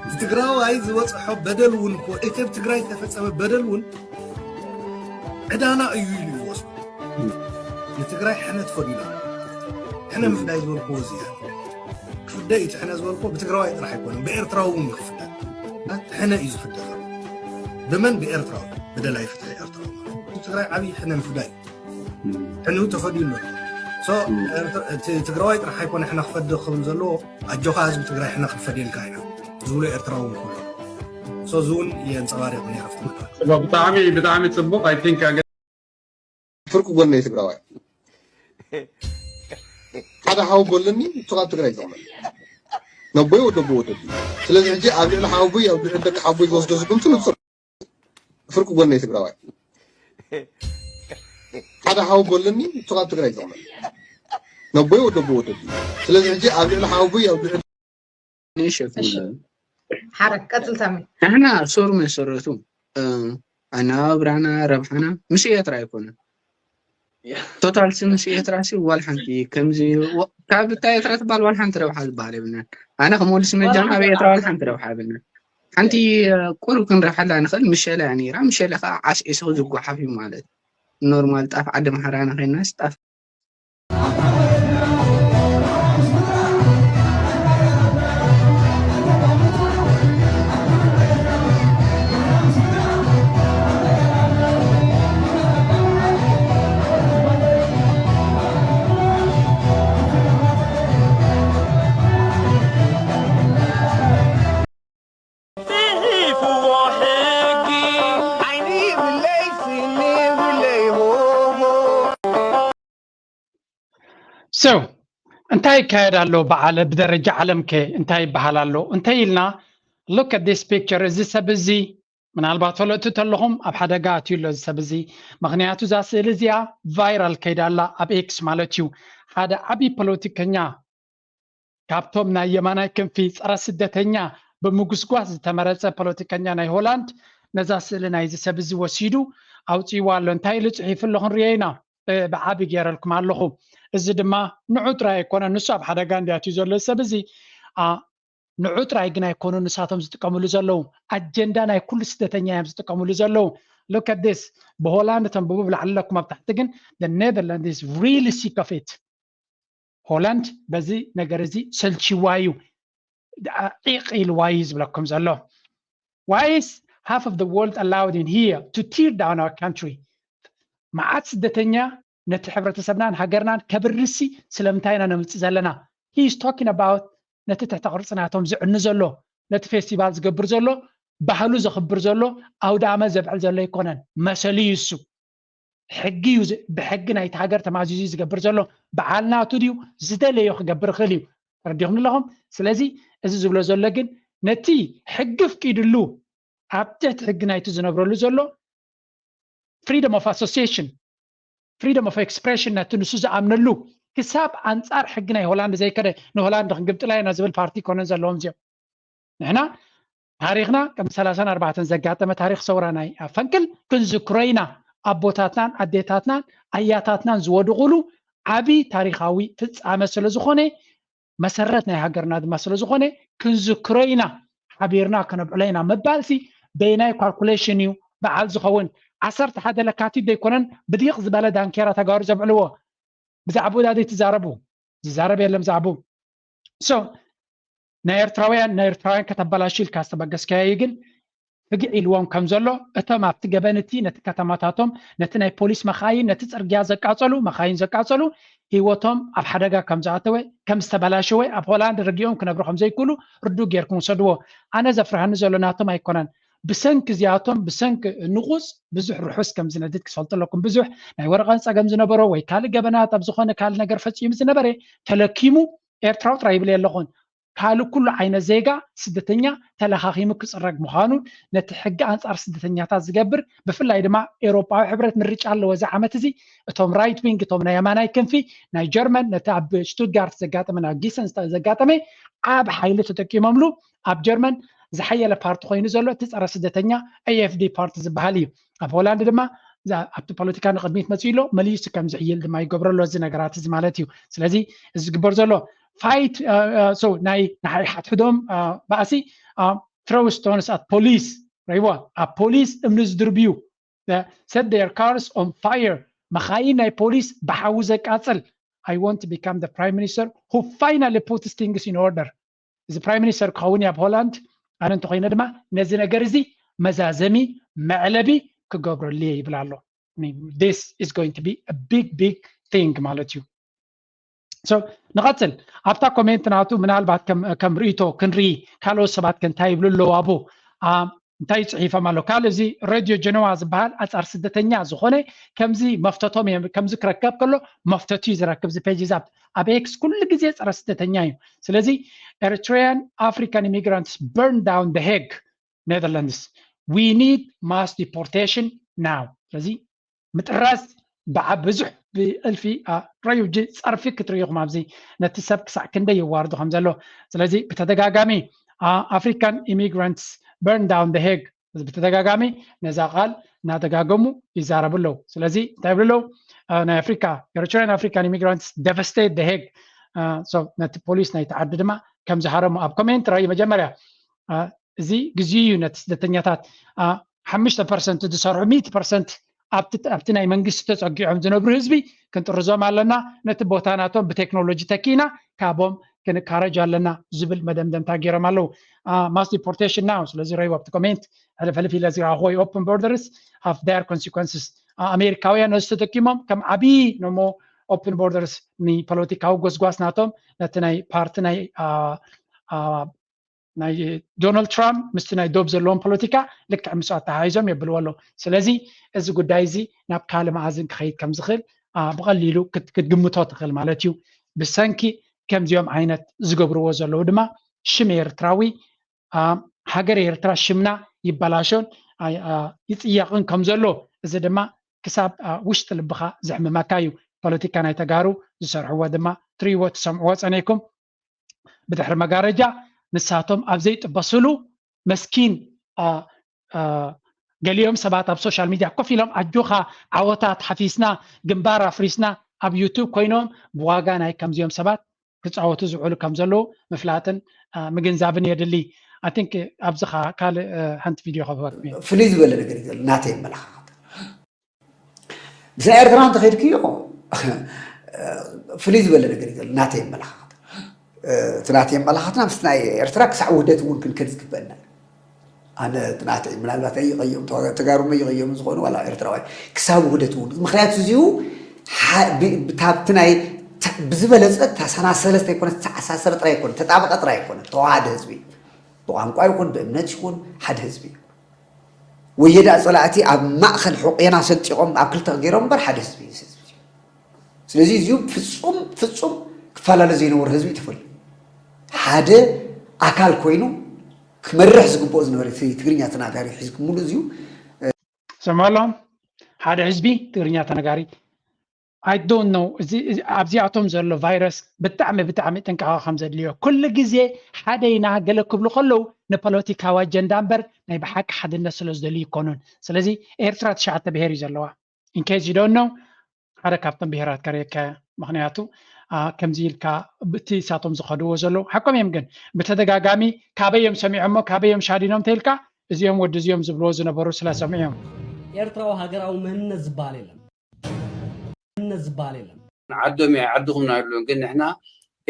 እቲ ትግራዋይ ዝበፅሖ በደል እውን እኮ፣ እቲ ኣብ ትግራይ ዝተፈፀመ በደል እውን ዕዳና እዩ ኢሉ ይወስዱ። ንትግራይ ሕነ ትፈድዩ ኣለዉ። ሕነ ምፍዳይ ዝበልክዎ እዚ እያ። ክፍደ እዩ እቲ ሕነ ዝበልክዎ ብትግራዋይ ጥራሕ ኣይኮነን፣ ብኤርትራዊ እውን ይኽፍደ። ሕነ እዩ ዝፍደ ዘሎ። ብመን? ብኤርትራዊ። ብደላይ ፍትሒ ኤርትራዊ ማለት እዩ። ትግራይ ዓብዪ ሕነ ምፍዳይ እዩ። ሕንኡ ተፈድዩ ኣሎ። So፣ ኤርትራ-፣ እቲ ትግራዋይ ጥራሕ ኣይኮነ ሕነ ክፈዲ ክብል ዘለዎ፣ ኣጆኻ ህዝቢ ትግራይ ሕነ ክንፈድየልካ ኢና ዝብሉ ኤርትራዊ እውን ክህሉ። So፣ እዚ እውን የንፀባርቕ ነይረ ኣብቲ መድረኽ። ጽቡቕ፣ ብጣዕሚ፣ ብጣዕሚ ጽቡቕ። I think ፍርቂ ጎነይ ትግራዋይ። ሓደ ሓወቦይ ኣለኒ፣ ንሱ ካብ ትግራይ ዝቕመጥ። ነቦይ ወደቦ ወደዲ። ስለዚ ሕጂ ኣብ ልዕሊ ሓወቦይ፣ ኣብ ልዕሊ ደቂ ሓወቦይ ዝወስዶ ዝግምቱ ንጹር። ፍርቂ ጎነይ ትግራዋይ። ሓደ ሓወቦይ ኣለኒ፣ ንሱ ካብ ትግራይ ዝቕመጥ። ነቦይ ወደቦ ወደዲ። ስለዚ ሕጂ ኣብ ልዕሊ ሓወቦይ፣ ኣብ ልዕሊ ይሸፍን። ሓረ፣ ቀጽል ሳሚ። ንሕና ሱር መሰረቱ፣ እ፣ ኣነባብራና፣ ረብሓና ምስ ኤርትራ ኣይኮነን። ቶታል ሲ ምስ ኤርትራ ሲ ዋላ ሓንቲ ከምዚ ወ-፣ ካብ እታ ኤርትራ ትበሃል ዋላ ሓንቲ ረብሓ ዝበሃል የብልናን። ኣነ ከም ወዲ ስመጃን ኣብ ኤርትራ ዋላ ሓንቲ ረብሓ የብልናን። ሓንቲ፣ እ፣ ቁሩብ ክንረብሓላ ንኽእል ምሸላ እያ ነይራ። ምሸላ ከዓ ዓስዒሱ ዝጓሓፍ እዩ ማለት። ኖርማል ጣፍ ዓዲ ማሕራና ኸይናስ ጣፍ So እንታይ ይካየድ ኣሎ? ብዓለ-፣ ብደረጃ ዓለም ከ እንታይ ይበሃል ኣሎ? እንተ ኢልና፣ look at this picture፣ እዚ ሰብ እዚ ምናልባት ፈለጥቲ ተለኹም ኣብ ሓደጋ ኣትዩ ኣሎ እዚ ሰብ እዚ። ምኽንያቱ እዛ ስእሊ እዚኣ ቫይራል ከይዳ ኣላ ኣብ ኤክስ ማለት እዩ። ሓደ ዓብዪ ፖለቲከኛ ካብቶም ናይ የማናይ ክንፊ ጸረ ስደተኛ ብምጉስጓስ ዝተመረጸ ፖለቲከኛ ናይ ሆላንድ ነዛ ስእሊ ናይዚ ሰብ እዚ ወሲዱ ኣውጺእዋ ኣሎ። እንታይ ኢሉ ጽሒፉ ኣሎ ክንሪኦ ኢና። እ፣ ብዓቢ ገይረልኩም ኣለኹ። እዚ ድማ ንዑ ጥራይ ኣይኮነን፣ ንሱ ኣብ ሓደጋ እንዲ ኣትዩ ዘሎ ሰብ እዚ፣ ኣ፣ ንዑ ጥራይ ግን ኣይኮኑን ንሳቶም ዝጥቀምሉ ዘለዉ። ኣጀንዳ ናይ ኩሉ ስደተኛ እዮም ዝጥቀምሉ ዘለዉ። Look at this። ብሆላንድ ተንብቡ ብላዕሊ ኣለኩም ኣብ ታሕቲ ግን the Netherlands is really sick of it። ሆላንድ በዚ ነገር እዚ ሰልችዋ እዩ፣ ዒቕ ኢልዋ እዩ ዝብለኩም ዘሎ። Why is half of the world allowed in here to tear down our country? መዓት ስደተኛ ነቲ ሕብረተሰብናን ሃገርናን ከብርሲ ስለምንታይ ኢና ነምጽእ ዘለና? He is talking about ነቲ ትሕተ ቅርጺ ናቶም ዝዕኑ ዘሎ፣ ነቲ ፌስቲቫል ዝገብር ዘሎ፣ ባህሉ ዘኽብር ዘሎ፣ ኣውደ ኣመት ዘብዕል ዘሎ ኣይኮነን። መሰሉ እዩ እሱ። ሕጊ እዩ ዝ-፣ ብሕጊ ናይቲ ሃገር ተማዚዙ እዩ ዝገብር ዘሎ። በዓል ናቱ ድዩ? ዝደለዮ ክገብር ይኽእል እዩ። ተረዲኹም ኣለኹም? ስለዚ እዚ ዝብሎ ዘሎ ግን ነቲ ሕጊ ፍቂድሉ ኣብ ትሕቲ ሕጊ ናይቲ ዝነብረሉ ዘሎ freedom of association፣ freedom of expression ነቲ ንሱ ዝኣምነሉ ክሳብ ኣንጻር ሕጊ ናይ ሆላንድ ዘይከደ ንሆላንድ ክንግምጥላ ኢና ዝብል ፓርቲ ኮነን ዘለዎም እዚኦም። ንሕና ታሪኽና ቅድሚ ሰላሳን ኣርባዕተን ዘጋጠመ ታሪኽ ሰውራ ናይ ፈንቅል ክንዝክሮ ኢና። ኣቦታትናን ኣዴታትናን ኣያታትናን ዝወድቑሉ ዓቢ ታሪኻዊ ፍጻመ ስለ ዝኾነ፣ መሰረት ናይ ሃገርና ድማ ስለ ዝኾነ ክንዝክሮ ኢና። ሓቢርና ከነብዕሎ ኢና ምባልሲ በየናይ ካልኩሌሽን እዩ በዓል ዝኸውን? ዓሰርተ ሓደ ለካቲት ዘይኮነን ብዲቕ ዝበለ ዳንኬራ ተጋሩ ዘብዕልዎ? ብዛዕባኡ ዳ ዘይትዛረቡ? ዝዛረብ የለን ብዛዕባኡ። So ናይ ኤርትራውያን፣ ናይ ኤርትራውያን ከተበላሹ ኢልካ ዝተበገስካዮ እዩ። ግን ፍግዕ ኢልዎም ከም ዘሎ እቶም ኣብቲ ገበን እቲ ነቲ ከተማታቶም፣ ነቲ ናይ ፖሊስ መኻይን፣ ነቲ ጽርግያ ዘቃጸሉ፣ መኻይን ዘቃጸሉ፣ ህይወቶም ኣብ ሓደጋ ከም ዝኣተወ፣ ከም ዝተበላሸወ፣ ኣብ ሆላንድ ርግኦም ክነብሩ ከም ዘይክእሉ ርዱእ ጌርኩም ውሰድዎ። ኣነ ዘፍርሃኒ ዘሎ ናቶም ኣይኮነን። ብሰንኪ እዚኣቶም ብሰንኪ ንቑፅ ብዙሕ ርሑስ ከም ዝነድድ ክፈልጡ ኣለኩም። ብዙሕ ናይ ወረቐን ፀገም ዝነበሮ ወይ ካልእ ገበናት ኣብ ዝኾነ ካልእ ነገር ፈፂሙ ዝነበረ ተለኪሙ ኤርትራዊ ጥራይ ይብል የለኹን። ካልእ ኩሉ ዓይነት ዜጋ ስደተኛ ተለኻኺሙ ክፅረግ ምዃኑን ነቲ ሕጊ ኣንፃር ስደተኛታት ዝገብር ብፍላይ ድማ ኤውሮጳዊ ሕብረት ምርጫ ኣለዎ እዚ ዓመት እዚ። እቶም ራይት ዊንግ እቶም ናይ የማናይ ክንፊ ናይ ጀርመን ነቲ ኣብ ሽቱትጋርት ዘጋጠመ ናብ ጊሰን ዘጋጠመ ዓብ ሓይሊ ተጠቂሞምሉ ኣብ ጀርመን ዝሓየለ ፓርቲ ኮይኑ ዘሎ እቲ ፀረ ስደተኛ ኤኤፍዲ ፓርቲ ዝበሃል እዩ። ኣብ ሆላንድ ድማ ኣብቲ ፖለቲካ ንቅድሚት መፅኡ ኣሎ መሊሱ ከም ዝሕይል ድማ ይገብረሎ እዚ ነገራት እዚ ማለት እዩ። ስለዚ እዚ ዝግበር ዘሎ ፋይት ናይ ንሓይ ሓድሕዶም ባእሲ throw stones at police ረይዋ ኣብ ፖሊስ እምኒ ዝድርብዩ set their cars on fire መኻይን ናይ ፖሊስ ብሓዊ ዘቃፅል I want to become the prime minister who finally puts things in order እዚ prime minister ክኸውን ኣብ ሆላንድ ኣነ እንተኮይነ ድማ ነዚ ነገር እዚ መዛዘሚ መዕለቢ ክገብረሉ እየ ይብል ኣሎ this is going to be a big big thing ማለት እዩ ንቐፅል ኣብታ ኮሜንት ናቱ ምናልባት ከም ርእቶ ክንርኢ ካልኦት ሰባት ከ እንታይ ይብሉ ኣለዉ ኣቦ እንታይ ጽሒፎም ኣሎ ካልእ እዚ ሬድዮ ጀነዋ ዝበሃል ኣጻር ስደተኛ ዝኾነ ከምዚ መፍተቶም እዮም ከምዚ ክረከብ ከሎ መፍተቱ እዩ ዝረክብ እዚ ፔጅ ዛብ ኣብ ኤክስ ኩሉ ግዜ ጸረ ስደተኛ እዩ ስለዚ Eritrean African immigrants burn down the Hague Netherlands we need mass deportation now ስለዚ ምጥራዝ ብዓ ብዙሕ ብእልፊ ረዩጂ ጸርፊ ክትርእኹም ኣብዚ ነቲ ሰብ ክሳዕ ክንደይ የዋርዱ ከም ዘሎ ስለዚ ብተደጋጋሚ African immigrants burn down the Hague ብተደጋጋሚ ነዛ ቃል እናደጋገሙ ይዛረቡ ኣለዉ ስለዚ እንታይ ይብሉ ኣለዉ ናይ ኣፍሪካ Eritrean African immigrants devastate the Hague ነቲ ፖሊስ ናይቲ ዓዲ ድማ ከም ዝሃረሙ ኣብ ኮሜንት ረዩ መጀመርያ እዚ ግዜ እዩ ነቲ ስደተኛታት ሓሙሽተ ፐርሰንት ዝሰርሑ ሚእቲ ፐርሰንት ኣብቲ ናይ መንግስቲ ተፀጊዖም ዝነብሩ ህዝቢ ክንጥርዞም ኣለና ነቲ ቦታ ናቶም ብቴክኖሎጂ ተኪእና ካቦም ክንካረጅ ኣለና ዝብል መደምደምታ ገይሮም ኣለዉ mass deportation now ስለዚ ረይዎ ኣብቲ ኮሜንት ሕልፍሕልፍ ኢለ ዝረኣኽዎ open borders have their consequences ኣሜሪካውያን ነዚ ተጠቂሞም ከም ዓብዪ ነሞ open borders ንፖለቲካዊ ጎስጓስ ናቶም ነቲ ናይ ፓርቲ ናይ ናይ ዶናልድ ትራምፕ ምስቲ ናይ ዶብ ዘለዎም ፖለቲካ ልክዕ ምስ ኣተሓሒዞም የብልዎ ኣለዉ ስለዚ እዚ ጉዳይ እዚ ናብ ካልእ መኣዝን ክኸይድ ከም ዝኽእል ብቐሊሉ ክትግምቶ ትኽእል ማለት እዩ ብሰንኪ ከምዚኦም ዓይነት ዝገብርዎ ዘለዉ ድማ ሽም ኤርትራዊ ሃገር ኤርትራ ሽምና ይበላሾን ይፅየቕን ከም ዘሎ እዚ ድማ ክሳብ ውሽጢ ልብኻ ዘሕምመካ እዩ ፖለቲካ ናይ ተጋሩ ዝሰርሕዎ ድማ ትሪእዎ ትሰምዕዎ ፀኒሕኩም ብድሕሪ መጋረጃ ንሳቶም ኣብ ዘይጥበስሉ መስኪን ገሊኦም ሰባት ኣብ ሶሻል ሚድያ ኮፍ ኢሎም ኣጆኻ ዓወታት ሓፊስና ግንባር ኣፍሪስና ኣብ ዩቱብ ኮይኖም ብዋጋ ናይ ከምዚኦም ሰባት ክፃወቱ ዝውዕሉ ከም ዘለዉ ምፍላጥን ምግንዛብን የድሊ። I think ኣብዚ ከዓ ካልእ ሓንቲ ቪድዮ ከብወት ፍልይ ዝበለ ነገር እዩ ዘሎ ናተይ ኣመለኻኽታ። ምስ ናይ ኤርትራ እንተኸይድክዮ ፍልይ ዝበለ ነገር እዩ ዘሎ ናተይ ኣመለኻኽታ። እቲ ናተይ ኣመለኻኽትና ምስ ናይ ኤርትራ ክሳዕ ውህደት እውን ክንከድ ዝግበአና እዩ። ኣነ ጥናተይ ምናልባት ኣይቐዮም ተጋሩ መይቐዮም ዝኾኑ ዋላ ኤርትራዋይ ክሳብ ውህደት እውን ምክንያቱ እዚኡ ብታብቲ ናይ ብዝበለፀ ተሰናሰለ ዘይኮነ ተዓሳሰረ ጥራይ ኣይኮነ ተጣበቀ ጥራይ ኣይኮነ ተዋሃደ ህዝቢ ብቋንቋ ይኹን ብእምነት ይኹን ሓደ ህዝቢ እዩ። ወየዳ ፀላእቲ ኣብ ማእኸል ሑቄና ሰንጢቖም ኣብ ክልተ ገይሮም እምበር ሓደ ህዝቢ እዩ። ስለዚ እዚኡ ፍፁም ፍፁም ክፈላለ ዘይነበሩ ህዝቢ ተፈልዩ ሓደ ኣካል ኮይኑ ክመርሕ ዝግብኦ ዝነበረ እቲ ትግርኛ ተናጋሪ ሒዝኩምሉ እዚኡ ሰማሎም ሓደ ህዝቢ ትግርኛ ተነጋሪ I don't know ኣብዚኣቶም ዘሎ ቫይረስ ብጣዕሚ ብጣዕሚ ጥንቃቐ ከም ዘድልዮ ኩሉ ግዜ ሓደ ኢና ገለ ክብሉ ከለዉ ንፖለቲካዊ ኣጀንዳ እምበር ናይ ብሓቂ ሓድነት ስለ ዝደልዩ ይኮኑን ስለዚ ኤርትራ ትሽዓተ ብሄር እዩ ዘለዋ in case you don't know ሓደ ካብቶም ብሄራት ከርእየካ ምክንያቱ ከምዚ ኢልካ እቲ እሳቶም ዝኸድዎ ዘለዉ ሓቆም እዮም ግን ብተደጋጋሚ ካበይ እዮም ሰሚዖሞ ካበይ እዮም ሻዲኖም ተኢልካ እዚኦም ወዲ እዚኦም ዝብልዎ ዝነበሩ ስለ ሰሚዖም ኤርትራዊ ሃገራዊ መንነት ዝበሃል የለን መንነት ዝበሃል የለን ዓዶም እያ ዓድኹም ናብሉን ግን ንሕና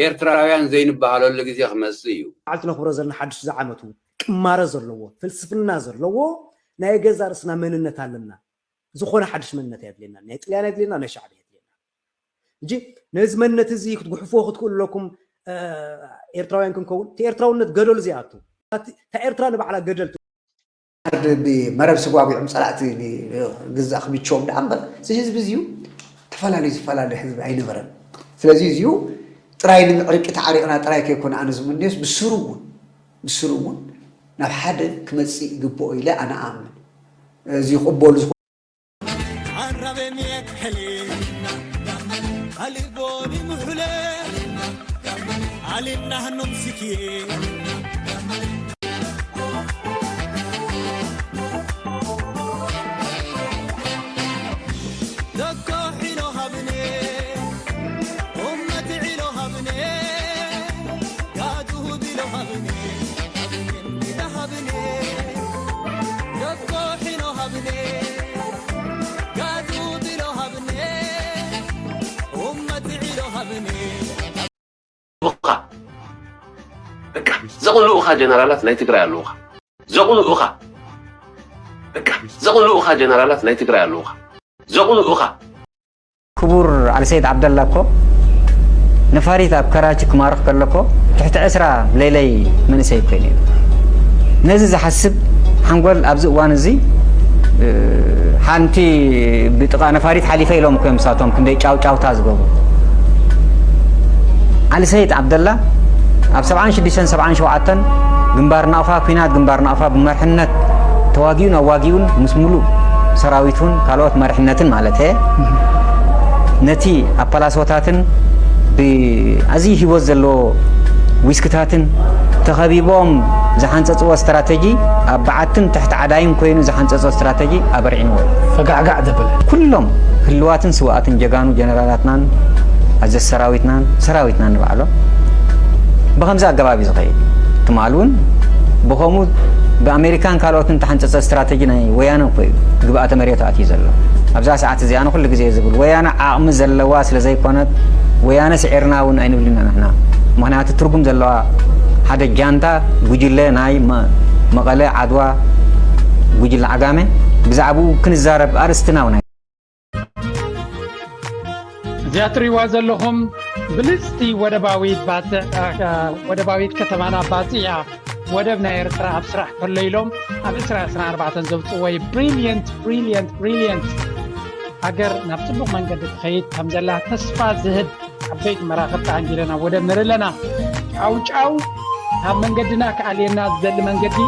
ኤርትራውያን ዘይንበሃለሉ ግዜ ክመፅእ እዩ። በዓል ትነኽብሮ ዘለና ሓድሽ ዝዓመቱ ቅማረ ዘለዎ ፍልስፍና ዘለዎ ናይ ገዛ ርእስና መንነት ኣለና ዝኾነ ሓድሽ መንነት ኣየድልየና ናይ ጥልያን ኣየድልየና ናይ ሻዕብ ኣየድልየና እንጂ ነዚ መንነት እዚ ክትጉሕፍዎ ክትክእሉ ኣለኩም ኤርትራውያን ክንከውን እቲ ኤርትራውነት ገደሉ ዘይኣቱ እታ ኤርትራ ንባዕላ ገደል ብመረብ ስጓጒዖም ጸላእቲ ግዛእ ክምችዎም ደኣ እምበር፣ እዚ ህዝቢ እዚዩ ተፈላለዩ ዝፈላለ ህዝቢ ኣይነበረን። ስለዚ እዚዩ ጥራይ ንምዕርቂ ተዓሪቕና ጥራይ ከይኮነ ኣነ ዝምንዮስ ብስሩ እውን ብስሩ እውን ናብ ሓደ ክመጽእ ይግብኦ ኢለ ኣነ ኣምን። እዚ ይቕበሉ ዝኾ عربي ميكحلي علي بوني محلي علي نهنم سكي دكو حلو هبني أمة علو هبني قادو بلو هبني هبني دكو حلو هبني قادو بلو هبني أمة علو هبني ኡኻ በቃ ዘቕንኡኻ ጀነራላት ናይ ትግራይ ኣለውኻ ዘቕንኡኻ በቃ ዘቕንኡኻ ጀነራላት ናይ ትግራይ ኣለውኻ ዘቕንኡኻ ክቡር ዓሊሰይድ ዓብደላ እኮ ነፋሪት ኣብ ከራቺ ክማርኽ ከሎ እኮ ትሕቲ ዕስራ ለይለይ መንእሰይ እኮ እዩ ነዚ ዝሓስብ ሓንጎል ኣብዚ እዋን እዚ ሓንቲ ብጥቓ ነፋሪት ሓሊፈ ኢሎም እኮ እዮም ምሳቶም ክንደይ ጫውጫውታ ዝገብሩ ዓሊሰይድ ዓብደላ ኣብ ሰብዓን ሽዱሽተን ሰብዓን ሸውዓተን ግንባር ናቕፋ ኲናት ግንባር ናቕፋ ብመርሕነት ተዋጊኡን ኣዋጊኡን ምስ ሙሉእ ሰራዊቱን ካልኦት መርሕነትን ማለት እየ ነቲ ኣፓላሶታትን ብኣዝዩ ህይወት ዘለዎ ዊስክታትን ተኸቢቦም ዝሓንፀፅዎ ስትራተጂ ኣብ በዓትን ትሕቲ ዓዳይን ኮይኑ ዝሓንፀፆ ስትራተጂ ኣበርዒንዎ እዩ። ፈጋዕጋዕ ዘበለ። ኩሎም ህልዋትን ስውኣትን ጀጋኑ ጀነራላትናን ኣዘ ሰራዊትናን ሰራዊትናን ንባዕሎም ብኸምዚ ኣገባብ እዩ ዝኸይድ። ትማል እውን ብኸምኡ ብኣሜሪካን ካልኦትን ተሓንፀፀ ስትራተጂ ናይ ወያነ እኮ እዩ ግብኣተ መሬቱ ኣትዩ ዘሎ። ኣብዛ ሰዓት እዚኣ ንኩሉ ግዜ ዝብል ወያነ ዓቕሚ ዘለዋ ስለ ዘይኮነት ወያነ ስዒርና እውን ኣይንብልን ኢና ንሕና። ምኽንያቱ ትርጉም ዘለዋ ሓደ ጃንታ ጉጅለ ናይ መ- መቐለ ዓድዋ ጉጅለ ዓጋመ ብዛዕባኡ ክንዛረብ ኣርእስትና እውን ኣይ- እዚኣ ትሪእዋ ዘለኹም ብልፅቲ ወደባዊት ባፅዕ ወደባዊት ከተማና ባፅዕ እያ። ወደብ ናይ ኤርትራ ኣብ ስራሕ ከሎ ኢሎም ኣብ ዕስራ ዕስራን ኣርባዕተን ዘውፅእዎ እዩ። ብሪልየንት ብሪልየንት ብሪልየንት ሃገር ናብ ፅቡቕ መንገዲ ትኸይድ ከም ዘላ ተስፋ ዝህብ ዓበይቲ መራኽብቲ ኣንጊለና ወደብ ንርኢ ኣለና። ጫውጫው ካብ መንገድና ክኣልየና ዝደሊ መንገዲ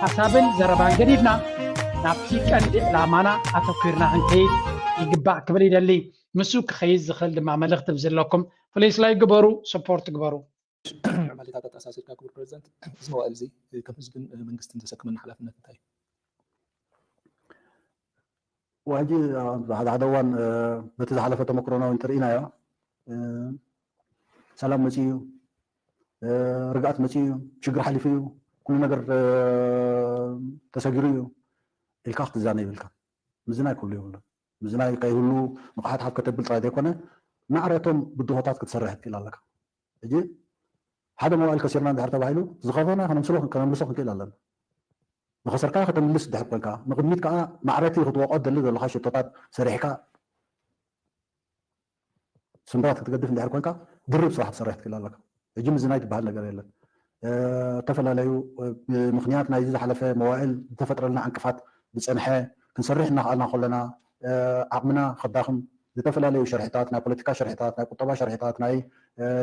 ሓሳብን ዘረባን ገዲፍና ናብቲ ቀንዲ ዕላማና ኣተኲርና ክንከይድ ይግባእ ክብል ይደሊ። ንሱ ክኸይድ ዝኽእል ድማ መልእኽቲ ብዝለኩም ፕሊስ ላይክ ግበሩ፣ ሰፖርት ግበሩ። ዕማሊታት ኣተኣሳሲርካ ክቡር ፕረዚደንት፣ እዚ መዋእል እዚ ከም ህዝብን መንግስትን ዘሰክመና ሓላፍነት እንታይ እዩ? ሕጂ ኣብ ሓደ ሓደ እዋን ነቲ ዝሓለፈ ተመክሮና እውን ተርኢናዮ። ሰላም መፂኡ እዩ፣ ርግኣት መፂኡ እዩ፣ ሽግር ሓሊፉ እዩ፣ ኩሉ ነገር ተሰጊሩ እዩ ኢልካ ክትዛነ ይብልካ። ምዝናይ ክህሉ የብሉን። ምዝናይ ከይህሉ ንቕሓት ሓፍ ከተብል ጥራይ ዘይኮነ ማዕረቶም ብድሆታት ክትሰርሕ ትክእል ኣለካ። ሕጂ ሓደ መዋእል ከሲርና እንድሕር ተባሂሉ ዝኸፈና ከነምስሎ ከነምልሶ ክንክእል ኣለና። ዝኸሰርካዮ ከተምልስ እንድሕር ኮንካ ንቕድሚት ከዓ ማዕረቲ ክትወቆ ትደሊ ዘለኻ ሽቶታት ሰሪሕካ ስምራት ክትገድፍ እንድሕር ኮንካ ድርብ ስራሕ ክትሰርሕ ትክእል ኣለካ። ሕጂ ምዝናይ ትበሃል ነገር የለን። ዝተፈላለዩ ብምክንያት ናይዚ ዝሓለፈ መዋእል ዝተፈጥረልና ዕንቅፋት ዝፀንሐ ክንሰርሕ እናኽኣልና ከለና ዓቕምና ከዳኽም ዝተፈላለዩ ሸርሕታት ናይ ፖለቲካ ሸርሕታት ናይ ቁጠባ ሸርሕታት ናይ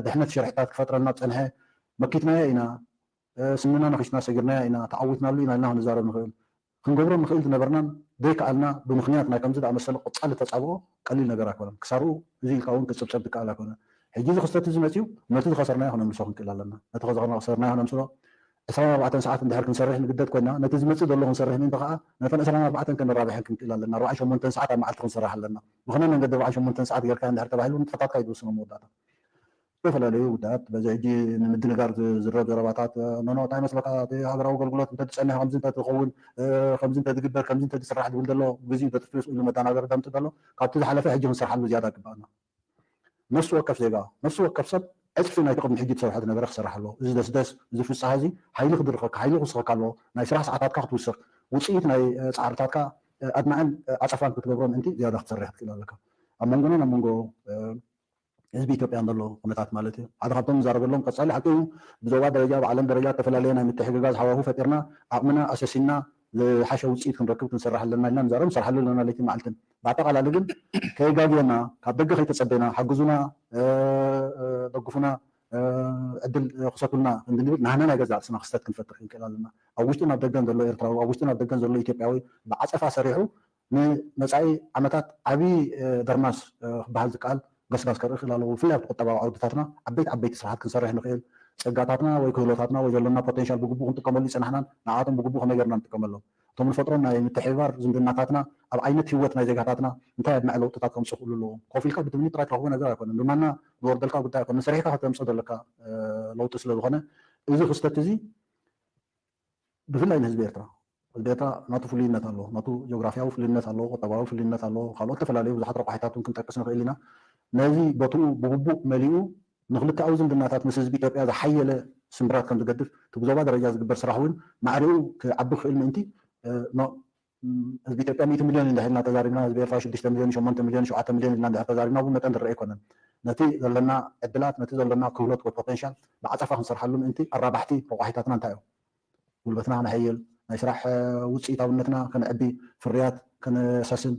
ድሕነት ሸርሕታት ክፈጥረልና ዝፀንሐ መኪትናዮ ኢና ስንና ነኺስና ሰጊርናዮ ኢና ተዓዊትናሉ ኢና ኢልና ክንዛረብ ንኽእል ክንገብሮ ንኽእል ዝነበርናን ዘይከኣልና ብምኽንያት ናይ ከምዚ ዝኣመሰለ ቀፃሊ ተፃብኦ ቀሊል ነገር ኣይኮነን። ክሳብ እዚ ኢልካ እውን ክትፅብፀብ ዝከኣል ኣይኮነን። ሕጂ እዚ ክስተት እዚ መፂኡ ነቲ ዝኸሰርናዮ ክነምልሶ ክንክእል ኣለና። ነቲ ዝኸሰርናዮ ክነምስሎ ዕስራን ኣርባዕተን ሰዓት እንድሕር ክንሰርሕ ንግደድ ኮይና ነቲ ዝመፅእ ዘሎ ክንሰርሕ ምእንቲ ከዓ ነተን ዕስራን ኣርባዕተን ከነራብሐን ክንክእል ኣለና። ኣርባዓን ሸሞንተን ሰዓት ኣብ መዓልቲ ክንሰርሕ ኣለና። ብኽነ መንገዲ ኣርባዓን ሸሞንተን ሰዓት ጌርካ እንድሕር ተባሂሉ ንጥፈታትካ እዩ ዝውስኖ መወዳእታ። ዝተፈላለዩ ጉዳያት በዚ ሕጂ ንምድንጋር ዝዝረብ ዘረባታት ኖኖ እንታይ መስለካ እቲ ሃገራዊ ኣገልግሎት እንተትፀንሕ ከምዚ እንተትኸውን ከምዚ እንተትግበር ከምዚ እንተትስራሕ ዝብል ዘሎ ግዜኡ ተጥፍኡ ኢሉ መደናገሪ ከምፅእ ዘሎ ካብቲ ዝሓለፈ ሕጂ ክንሰርሓሉ ዝያዳ ግባእና ነፍሲ ወከፍ ዜጋ ነፍሲ ወከፍ ሰብ ዕፅፊ ናይቲ ቅድሚ ሕጂ ዝሰርሖ ዝነበረ ክሰርሕ ኣለዎ እዚ ደስደስ እዚ ፍስሃ እዚ ሓይሊ ክድርኸካ ሓይሊ ክውስኸካ ኣለዎ ናይ ስራሕ ሰዓታትካ ክትውስኽ ውፅኢት ናይ ፃዕርታትካ ኣድማዕን ኣፀፋን ክትገብሮ ምእንቲ ዝያዳ ክትሰርሕ ክትክእል ኣለካ ኣብ መንጎና ናብ መንጎ ህዝቢ ኢትዮጵያን ዘሎ ኩነታት ማለት እዩ። ሓደ ካብቶም ንዛረበሎም ቀፃሊ ሓቂ እዩ። ብዞባ ደረጃ ብዓለም ደረጃ ዝተፈላለየ ናይ ምትሕግጋዝ ሃዋሁ ፈጢርና ዓቕምና ኣሰሲና ዝሓሸ ውፅኢት ክንረክብ ክንሰርሕ ኣለና ኢልና ንዛረብ፣ ንሰርሓሉ ኣለና ለይቲ መዓልትን። ብኣጠቓላሊ ግን ከየጋግየና፣ ካብ ደገ ከይተፀበና፣ ሓግዙና፣ እ፣ እ፣ ደግፉና፣ እ፣ ዕድል ክሰቱልና እንድንብል ናህና ናይ ገዛእ ርእስና ክስተት ክንፈጥር ክንክእል ኣለና። ኣብ ውሽጥን ኣብ ደገን ዘሎ ኤርትራዊ፣ ኣብ ውሽጥን ኣብ ደገን ዘሎ ኢትዮጵያዊ ብዓጸፋ ሰሪሑ ንመጻኢ ዓመታት ዓቢ፣ እ፣ ደርማስ፣ እ፣ ክበሃል ዝከኣል ገስጋስ ከርኢ ክእል ኣለዎ። ብፍላይ ኣብቲ ቁጠባዊ ዓውድታትና ዓበይቲ ዓበይቲ ስራሓት ክንሰርሕ ንኽእል፣ ጸጋታትና ወይ ክህሎታትና ወይ ዘሎና ፖቴንሻል ብግቡእ ክንጥቀመሉ ይጸናሕናን ንዓኣቶም ብግቡእ ከመይ ጌርና ንጥቀመሎም? እቶም ንፈጥሮም ናይ ምትሕብባር ዝምድናታትና ኣብ ዓይነት ህይወት ናይ ዜጋታትና እንታይ ኣድማዒ ለውጥታት ከምጽእ ክእሉ ኣለዎም? ኮፍ ኢልካ ብትምኒት ጥራይ ትረኽቦ ነገር ኣይኮነን። ብማና ዝወርደልካ ጉዳይ ኣይኮነን። ሰሪሕካ ከተምጽኦ ዘለካ፣ እ፣ ለውጢ ስለ ዝኾነ፣ እዚ ክስተት እዚ ብፍላይ ንህዝቢ ኤርትራ፣ ህዝቢ ኤርትራ ናቱ ፍሉይነት ኣለዎ። ናቱ ጂኦግራፊያዊ ፍሉይነት ኣለዎ፣ ቁጠባዊ ፍሉይነት ኣለዎ፣ ካልኦት ዝተፈላለዩ ብዙሓት ረቋሒታት እውን ክንጠቅስ ንኽእል ኢና። ነዚ ቦትኡ ብግቡእ መሊኡ ንክልተኣዊ ዝምድናታት ምስ ህዝቢ ኢትዮጵያ ዝሓየለ ስምብራት ከም ዝገድፍ፣ እቲ ብዞባ ደረጃ ዝግበር ስራሕ እውን ማዕሪኡ ክዓቢ ክኽእል ምእንቲ፣ እ፣ ኖ-፣ ም፣ ህዝቢ ኢትዮጵያ ሚእቲ ሚልዮን እዩ እንድሕር ኢልና ተዛሪብና፣ ህዝቢ ኤርትራ ሽዱሽተ ሚልዮን፣ ሸሞንተ ሚልዮን፣ ሸውዓተ ሚልዮን ኢልና እንድሕር ተዛሪብና፣ ብኡ መጠን ዝረአ ኣይኮነን። ነቲ ዘለና ዕድላት፣ ነቲ ዘለና ክህሎት ወይ ፖቴንሻል ብዓጸፋ ክንሰርሓሉ ምእንቲ ኣራባሕቲ ረቋሒታትና እንታይ እዮም? ጉልበትና ከነሐይል፣ ናይ ስራሕ፣ እ፣ ውፅኢታውነትና ከነዕቢ፣ ፍርያት ከነሰስን፣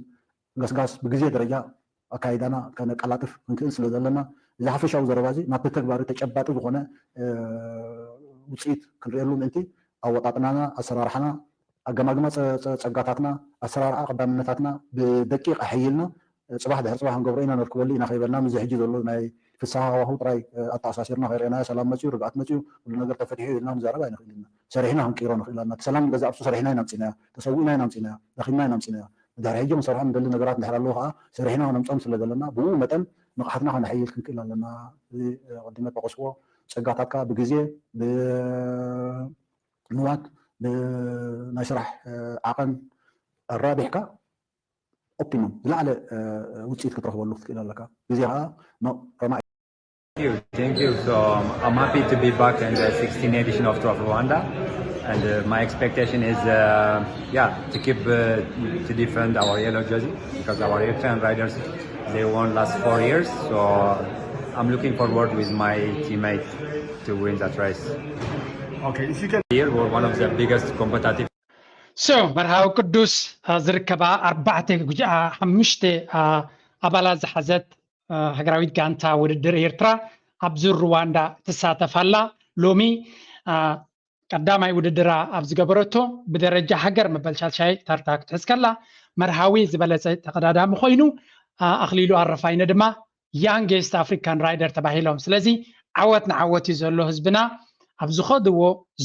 ገስጋስ ብግዜ ደረጃ ኣካይዳና ከነቀላጥፍ ክንክእል ስለ ዘለና፣ እዚ ሓፈሻዊ ዘረባ እዚ ናብቲ ተግባሪ ተጨባጢ ዝኾነ፣ እ፣ ውፅኢት ክንርእየሉ ምእንቲ ኣወጣጥናና፣ ኣሰራርሓና፣ ኣገማግማ ጸ-፣ ጸ-፣ ጸጋታትና፣ ኣሰራርሓ ቀዳምነታትና ብደቂቕ ኣሐይልና፣ እ፣ ጽባሕ ድሕሪ ጽባሕ ክንገብሮ ኢና፣ ነርክበሉ ኢና ከይበልና፣ ምስዚ ሕጂ ዘሎ ናይ ፍስሃ ሃዋህው ጥራይ፣ እ፣ ኣተኣሳሲርና ከይረኣናዮ፣ ሰላም መጺኡ፣ ርግኣት መጺኡ፣ ኩሉ ነገር ተፈቲሑ ኢልና ክንዛረብ ኣይንኽእልን ኢና። ሰሪሕና ክንቅይሮ ንኽእል ኣለና። እቲ ሰላም ገዛ ኣብሱ ሰሪሕና ኢና ኣምጺእናዮ፣ ተሰዊእና ኢና ኣምጺእናዮ፣ ደኺምና ኢና ኣምጺእናዮ። ድሕሪ ሕጂ ክንሰርሖም ንደሊ ነገራት እንድሕር ኣለዉ ከኣ፣ ሰሪሕና ክነምጽኦም ስለ ዘለና፣ ብኡ መጠን ንቕሓትና ከነሐይል ክንክእል ኣለና። እዚ፣ እ፣ ኣቐዲመ ጠቐስክዎ ጸጋታትካ ብግዜ፣ ብንዋት፣ ብ-፣ ናይ ስራሕ፣ እ፣ ዓቐን ኣራቢሕካ ኦፕቲመም ዝለዓለ፣ እ፣ ውጽኢት ክትረኽበሉ ክትክእል ኣለካ። ግዜ ከኣ ኖ ረማይ። Thank you. Thank you. So um, I'm happy to be back in the sixteenth edition of Tour of Rwanda, and uh, my expectation is, uh, yeah, to keep uh, to defend our yellow jersey because our Eritrean riders, they won last four years. So I'm looking forward with my teammate to win that race. Okay, if you can. Here we're one of the biggest competitive So መርሃዊ ቅዱስ፣ አ፣ ዝርከባ ኣርባዕተ ጉጅኣ ሓሙሽተ፣ አ፣ ኣባላት ዝሓዘት፣ አ፣ ሃገራዊት ጋንታ ውድድር ኤርትራ ኣብዚ ሩዋንዳ ትሳተፍ ኣላ። ሎሚ፣ አ፣ ቀዳማይ ውድድራ ኣብ ዝገበረቶ ብደረጃ ሃገር መበል ሻድሻይ ተርታ ክትሕዝ ከላ፣ መርሃዊ ዝበለጸ ተቐዳዳሚ ኮይኑ፣ አ፣ ኣኽሊሉ ኣረፋይነ ድማ ያንጌስት ኣፍሪካን ራይደር ተባሂሎም። ስለዚ ዓወት ንዓወት እዩ ዘሎ ህዝብና። ኣብ ዝኸድዎ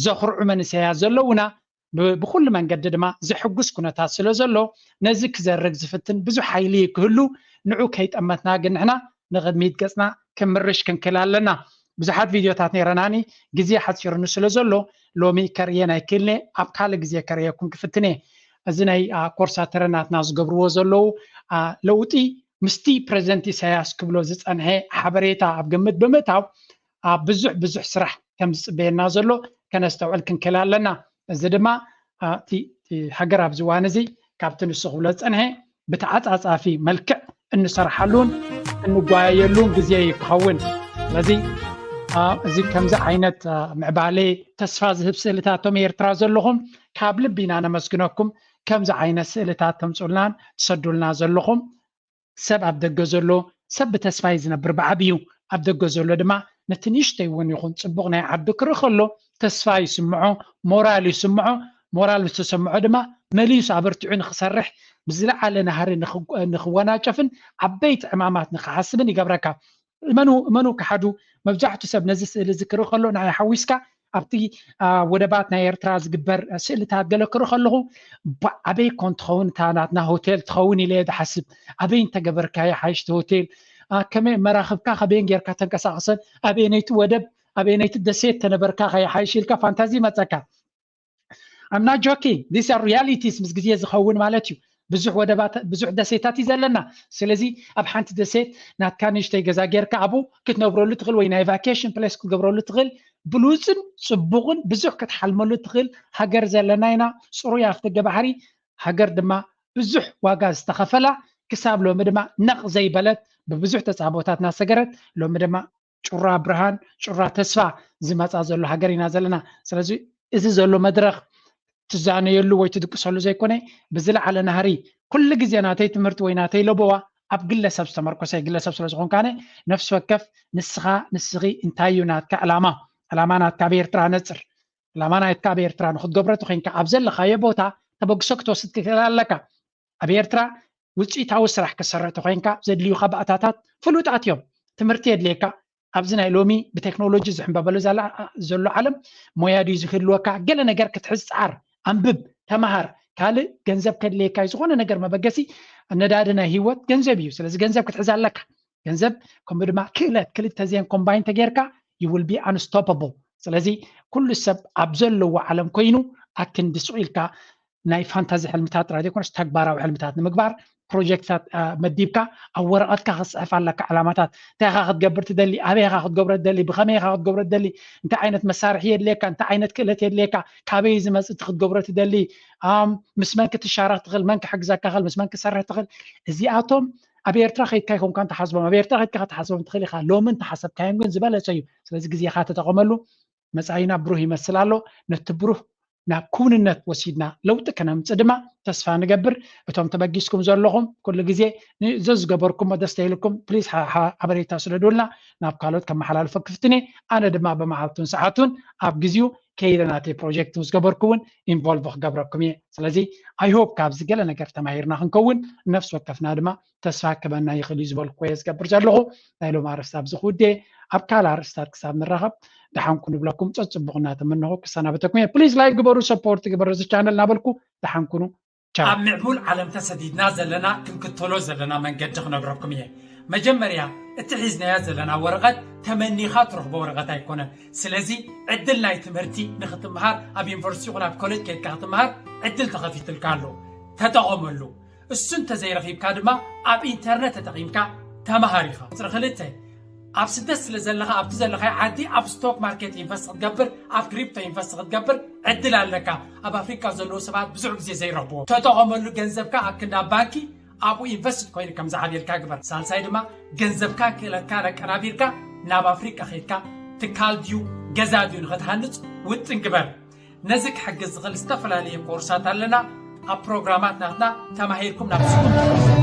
ዘኹርዑ መንእሰያት ዘለውና፣ ብ-፣ ብኹሉ መንገዲ ድማ ዘሕጉስ ኩነታት ስለ ዘሎ፣ ነዚ ክዘርግ ዝፍትን ብዙሕ ሓይሊ ክህሉ፣ ንዑ ከይጠመትና ግን ንሕና ንቕድሚት ገጽና ክምርሽ ክንክእል ኣለና። ብዙሓት ቪድዮታት ነይረናኒ፣ ግዜ ሓጺሩኒ ስለ ዘሎ ሎሚ ከርእየን ኣይክእልነ፣ ኣብ ካልእ ግዜ ከርእየኩም ክፍትነ። እዚ ናይ፣ አ፣ ኮርሳ ተረናትና ዝገብርዎ ዘለዉ፣ አ፣ ለውጢ ምስቲ ፕረዚደንት ኢሳያስ ክብሎ ዝጸንሐ ሓበሬታ ኣብ ግምት ብምእታው ኣብ ብዙሕ ብዙሕ ስራሕ ከም ዝጽበየና ዘሎ ከነስተውዕል ክንክእል ኣለና። እዚ ድማ፣ አ፣ እቲ፣ እቲ ሃገር ኣብዚ እዋን እዚ ካብቲ ንሱ ክብሎ ዝጸንሐ ብተዓጻጻፊ መልክዕ እንሰርሓሉን እንጓየየሉን ግዜ እዩ ክኸውን። ስለዚ፣ አ፣ እዚ ከምዚ ዓይነት፣ አ፣ ምዕባሌ ተስፋ ዝህብ ስእልታት እቶም ኤርትራ ዘለኹም ካብ ልቢ ኢና ነመስግነኩም። ከምዚ ዓይነት ስእልታት ተምጹልናን ትሰዱልና ዘለኹም ሰብ ኣብ ደገ ዘሎ ሰብ ብተስፋ እዩ ዝነብር ብዓብዩ። ኣብ ደገ ዘሎ ድማ ነቲ ንእሽተይ እውን ይኹን ጽቡቕ ናይ ዓዱ ክርኢ ከሎ ተስፋ ይስምዖ፣ ሞራል ይስምዖ። ሞራል ምስ ተሰምዖ ድማ መሊሱ ኣበርቲዑ ንኽሰርሕ፣ ብዝለዓለ ናህሪ ንኽወናጨፍን ዓበይቲ ዕማማት ንኽሓስብን ይገብረካ። እመኑ እመኑ ክሓዱ፣ መብዛሕቱ ሰብ ነዚ ስእሊ እዚ ክርኢ ከሎ ንዓይ ሓዊስካ ኣብቲ ወደባት ናይ ኤርትራ ዝግበር ስእልታት ገለ ክርኢ ከለኹ ኣበይ ኮን ትኸውን እታ ናትና ሆቴል ትኸውን ኢለ እየ ዝሓስብ። ኣበይ እንተገበርካዮ ሓይሽቲ ሆቴል፣ ከመይ መራኽብካ ከበይን ጌርካ ተንቀሳቕሰን፣ ኣበየነይቲ ወደብ ኣበየነይቲ ደሴት ተነበርካ ከይሓይሽ ኢልካ ፋንታዚ ይመፀካ። I'm not joking. These are realities ምስ ግዜ ዝኸውን ማለት እዩ። ብዙሕ ወደባት ብዙሕ ደሴታት እዩ ዘለና። ስለዚ ኣብ ሓንቲ ደሴት ናትካ ንእሽተይ ገዛ ጌርካ ኣብኡ ክትነብረሉ ትኽእል ወይ ናይ ቫኬሽን ፕሌስ ክትገብረሉ ትኽእል ብሉፅን ፅቡቕን ብዙሕ ክትሓልመሉ ትኽእል ሃገር ዘለና ኢና። ፅሩይ ኣፍደገ ባሕሪ ሃገር ድማ ብዙሕ ዋጋ ዝተኸፈላ ክሳብ ሎሚ ድማ ነቕ ዘይበለት ብብዙሕ ተፃቦታት እናሰገረት ሎሚ ድማ ጩራ ብርሃን ጩራ ተስፋ ዝመፃ ዘሎ ሃገር ኢና ዘለና። ስለዚ እዚ ዘሎ መድረኽ ትዛነየሉ ወይ ትድቅሰሉ ዘይኮነ፣ ብዝለዓለ ናህሪ ኩሉ ግዜ ናተይ ትምህርቲ ወይ ናተይ ለበዋ ኣብ ግለሰብ ዝተመርኮሰ፣ ግለሰብ ስለ ዝኾንካነ፣ ነፍሲ ወከፍ ንስኻ ንስኺ እንታይ እዩ ናትካ ዕላማ? ዕላማ ናትካ ኣብ ኤርትራ ነጽር። ዕላማ ናትካ ኣብ ኤርትራ ንክትገብሮ ተኮይንካ ኣብ ዘለኻዮ ቦታ ተበግሶ ክትወስድ ትኽእል ኣለካ። ኣብ ኤርትራ ውፅኢታዊ ስራሕ ክሰርሕ ተኮይንካ ዘድልዩካ ባእታታት ፍሉጣት እዮም። ትምህርቲ የድልየካ። ኣብዚ ናይ ሎሚ ብቴክኖሎጂ ዝሕንበበሉ ዘላ- ዘሎ ዓለም ሞያ ድዩ ዝህልወካ? ገለ ነገር ክትሕዝ ፃዓር፣ ኣንብብ፣ ተምሃር። ካልእ ገንዘብ ከድልየካ እዩ። ዝኾነ ነገር መበገሲ ነዳዲ ናይ ህይወት ገንዘብ እዩ። ስለዚ ገንዘብ ክትሕዝ ኣለካ። ገንዘብ ከምኡ ድማ ክእለት፣ ክልተ ዚአን ኮምባይን ተጌርካ you will be unstoppable። ስለዚ ኩሉ ሰብ ኣብ ዘለዎ ዓለም ኮይኑ ኣክንዲ ሱቕ ኢልካ ናይ ፋንታዚ ሕልምታት ጥራይ ዘይኮነስ ተግባራዊ ሕልምታት ንምግባር ፕሮጀክትታት አ፣ መዲብካ ኣብ ወረቐትካ ክትፅሕፍ ኣለካ። ዕላማታት እንታይ ኢኻ ክትገብር ትደሊ፣ ኣበይ ኢኻ ክትገብሮ ትደሊ፣ ብኸመይ ኢኻ ክትገብሮ ትደሊ፣ እንታይ ዓይነት መሳርሒ የድልየካ፣ እንታይ ዓይነት ክእለት የድልየካ፣ ካበይ ዝመፅእ እቲ ክትገብሮ ትደሊ፣ ኣም፣ ምስ መን ክትሻረክ ትኽእል፣ መን ክሕግዘካ ክእል፣ ምስ መን ክሰርሕ ትኽእል። እዚኣቶም ኣብ ኤርትራ ከይድካ ይኮንካ እንተሓስቦም፣ ኣብ ኤርትራ ከይድካ ክትሓስቦም ትኽእል ኢኻ። ሎሚ እንተሓሰብካዮም ግን ዝበለጸ እዩ። ስለዚ ግዜኻ ተጠቐመሉ። መጻኢና ብሩህ ይመስል ኣሎ። ነቲ ብሩህ ናብ ክውንነት ወሲድና ለውጢ ከነምጽእ ድማ ተስፋ ንገብር። እቶም ተበጊስኩም ዘለኹም ኩሉ ግዜ ን- ዘዝገበርኩሞ ደስ ተይልኩም ፕሊዝ ሓበሬታ ስደዱልና። ናብ ካልኦት ከመሓላልፎ ክፍትን እየ። ኣነ ድማ ብመዓልቱን ሰዓቱን ኣብ ግዜኡ ከይደ ናተይ ፕሮጀክት ምስ ገበርኩ እውን ኢንቮልቭ ክገብረኩም እየ። ስለዚ ኣይ ሆፕ ካብዚ ገለ ነገር ተማሂርና ክንከውን፣ ነፍሲ ወከፍና ድማ ተስፋ ክበና ይኽእል እዩ ዝበልኩ እየ ዝገብር ዘለኹ። ናይ ሎም ኣርእስቲ ኣብዚ ክውድእ እየ። ኣብ ካልእ ኣርእስታት ክሳብ ንራኸብ ደሓንኩ ንብለኩም ጸጽቡቕ እናተመነኹ ክሰናበተኩም እየ። ፕሊዝ ላይክ ግበሩ፣ ሰፖርት ግበሩ እዚ ቻነል እናበልኩ ደሓንኩኑ። ቻው። ኣብ ምዕቡል ዓለም ተሰዲድና ዘለና ክንክተሎ ዘለና መንገዲ ክነግረኩም እየ። መጀመርያ እቲ ሒዝናዮ ዘለና ወረቐት ተመኒኻ ትረኽቦ ወረቐት ኣይኮነን። ስለዚ ዕድል ናይ ትምህርቲ ንክትምሃር ኣብ ዩኒቨርሲቲ ይኹን ኣብ ኮሌጅ ከይድካ ክትምሃር ዕድል ተኸፊትልካ ኣሎ። ተጠቐመሉ። እሱ እንተዘይረኺብካ ድማ ኣብ ኢንተርነት ተጠቒምካ ተምሃር ኢኻ። ቁፅሪ ክልተ፣ ኣብ ስደት ስለ ዘለኻ ኣብቲ ዘለኻዮ ዓዲ ኣብ ስቶክ ማርኬት ኢንቨስት ክትገብር፣ ኣብ ክሪፕቶ ኢንቨስት ክትገብር ዕድል ኣለካ። ኣብ ኣፍሪካ ዘለዉ ሰባት ብዙሕ ግዜ ዘይረኽብዎ። ተጠቐመሉ። ገንዘብካ ኣብ ክንዲ ኣብ ባንኪ ኣብኡ ኢንቨስት ኮይኑ ከም ዝዓብየልካ ግበር። ሳልሳይ ድማ ገንዘብካ ክእለትካ ለቀናቢርካ ናብ ኣፍሪካ ከይድካ ትካል ድዩ ገዛ ድዩ ንክትሃንፅ ውጥን ግበር። ነዚ ክሕግዝ ዝኽእል ዝተፈላለዩ ኮርሳት ኣለና። ኣብ ፕሮግራማት ናትና ተማሂርኩም ናብ ስኩም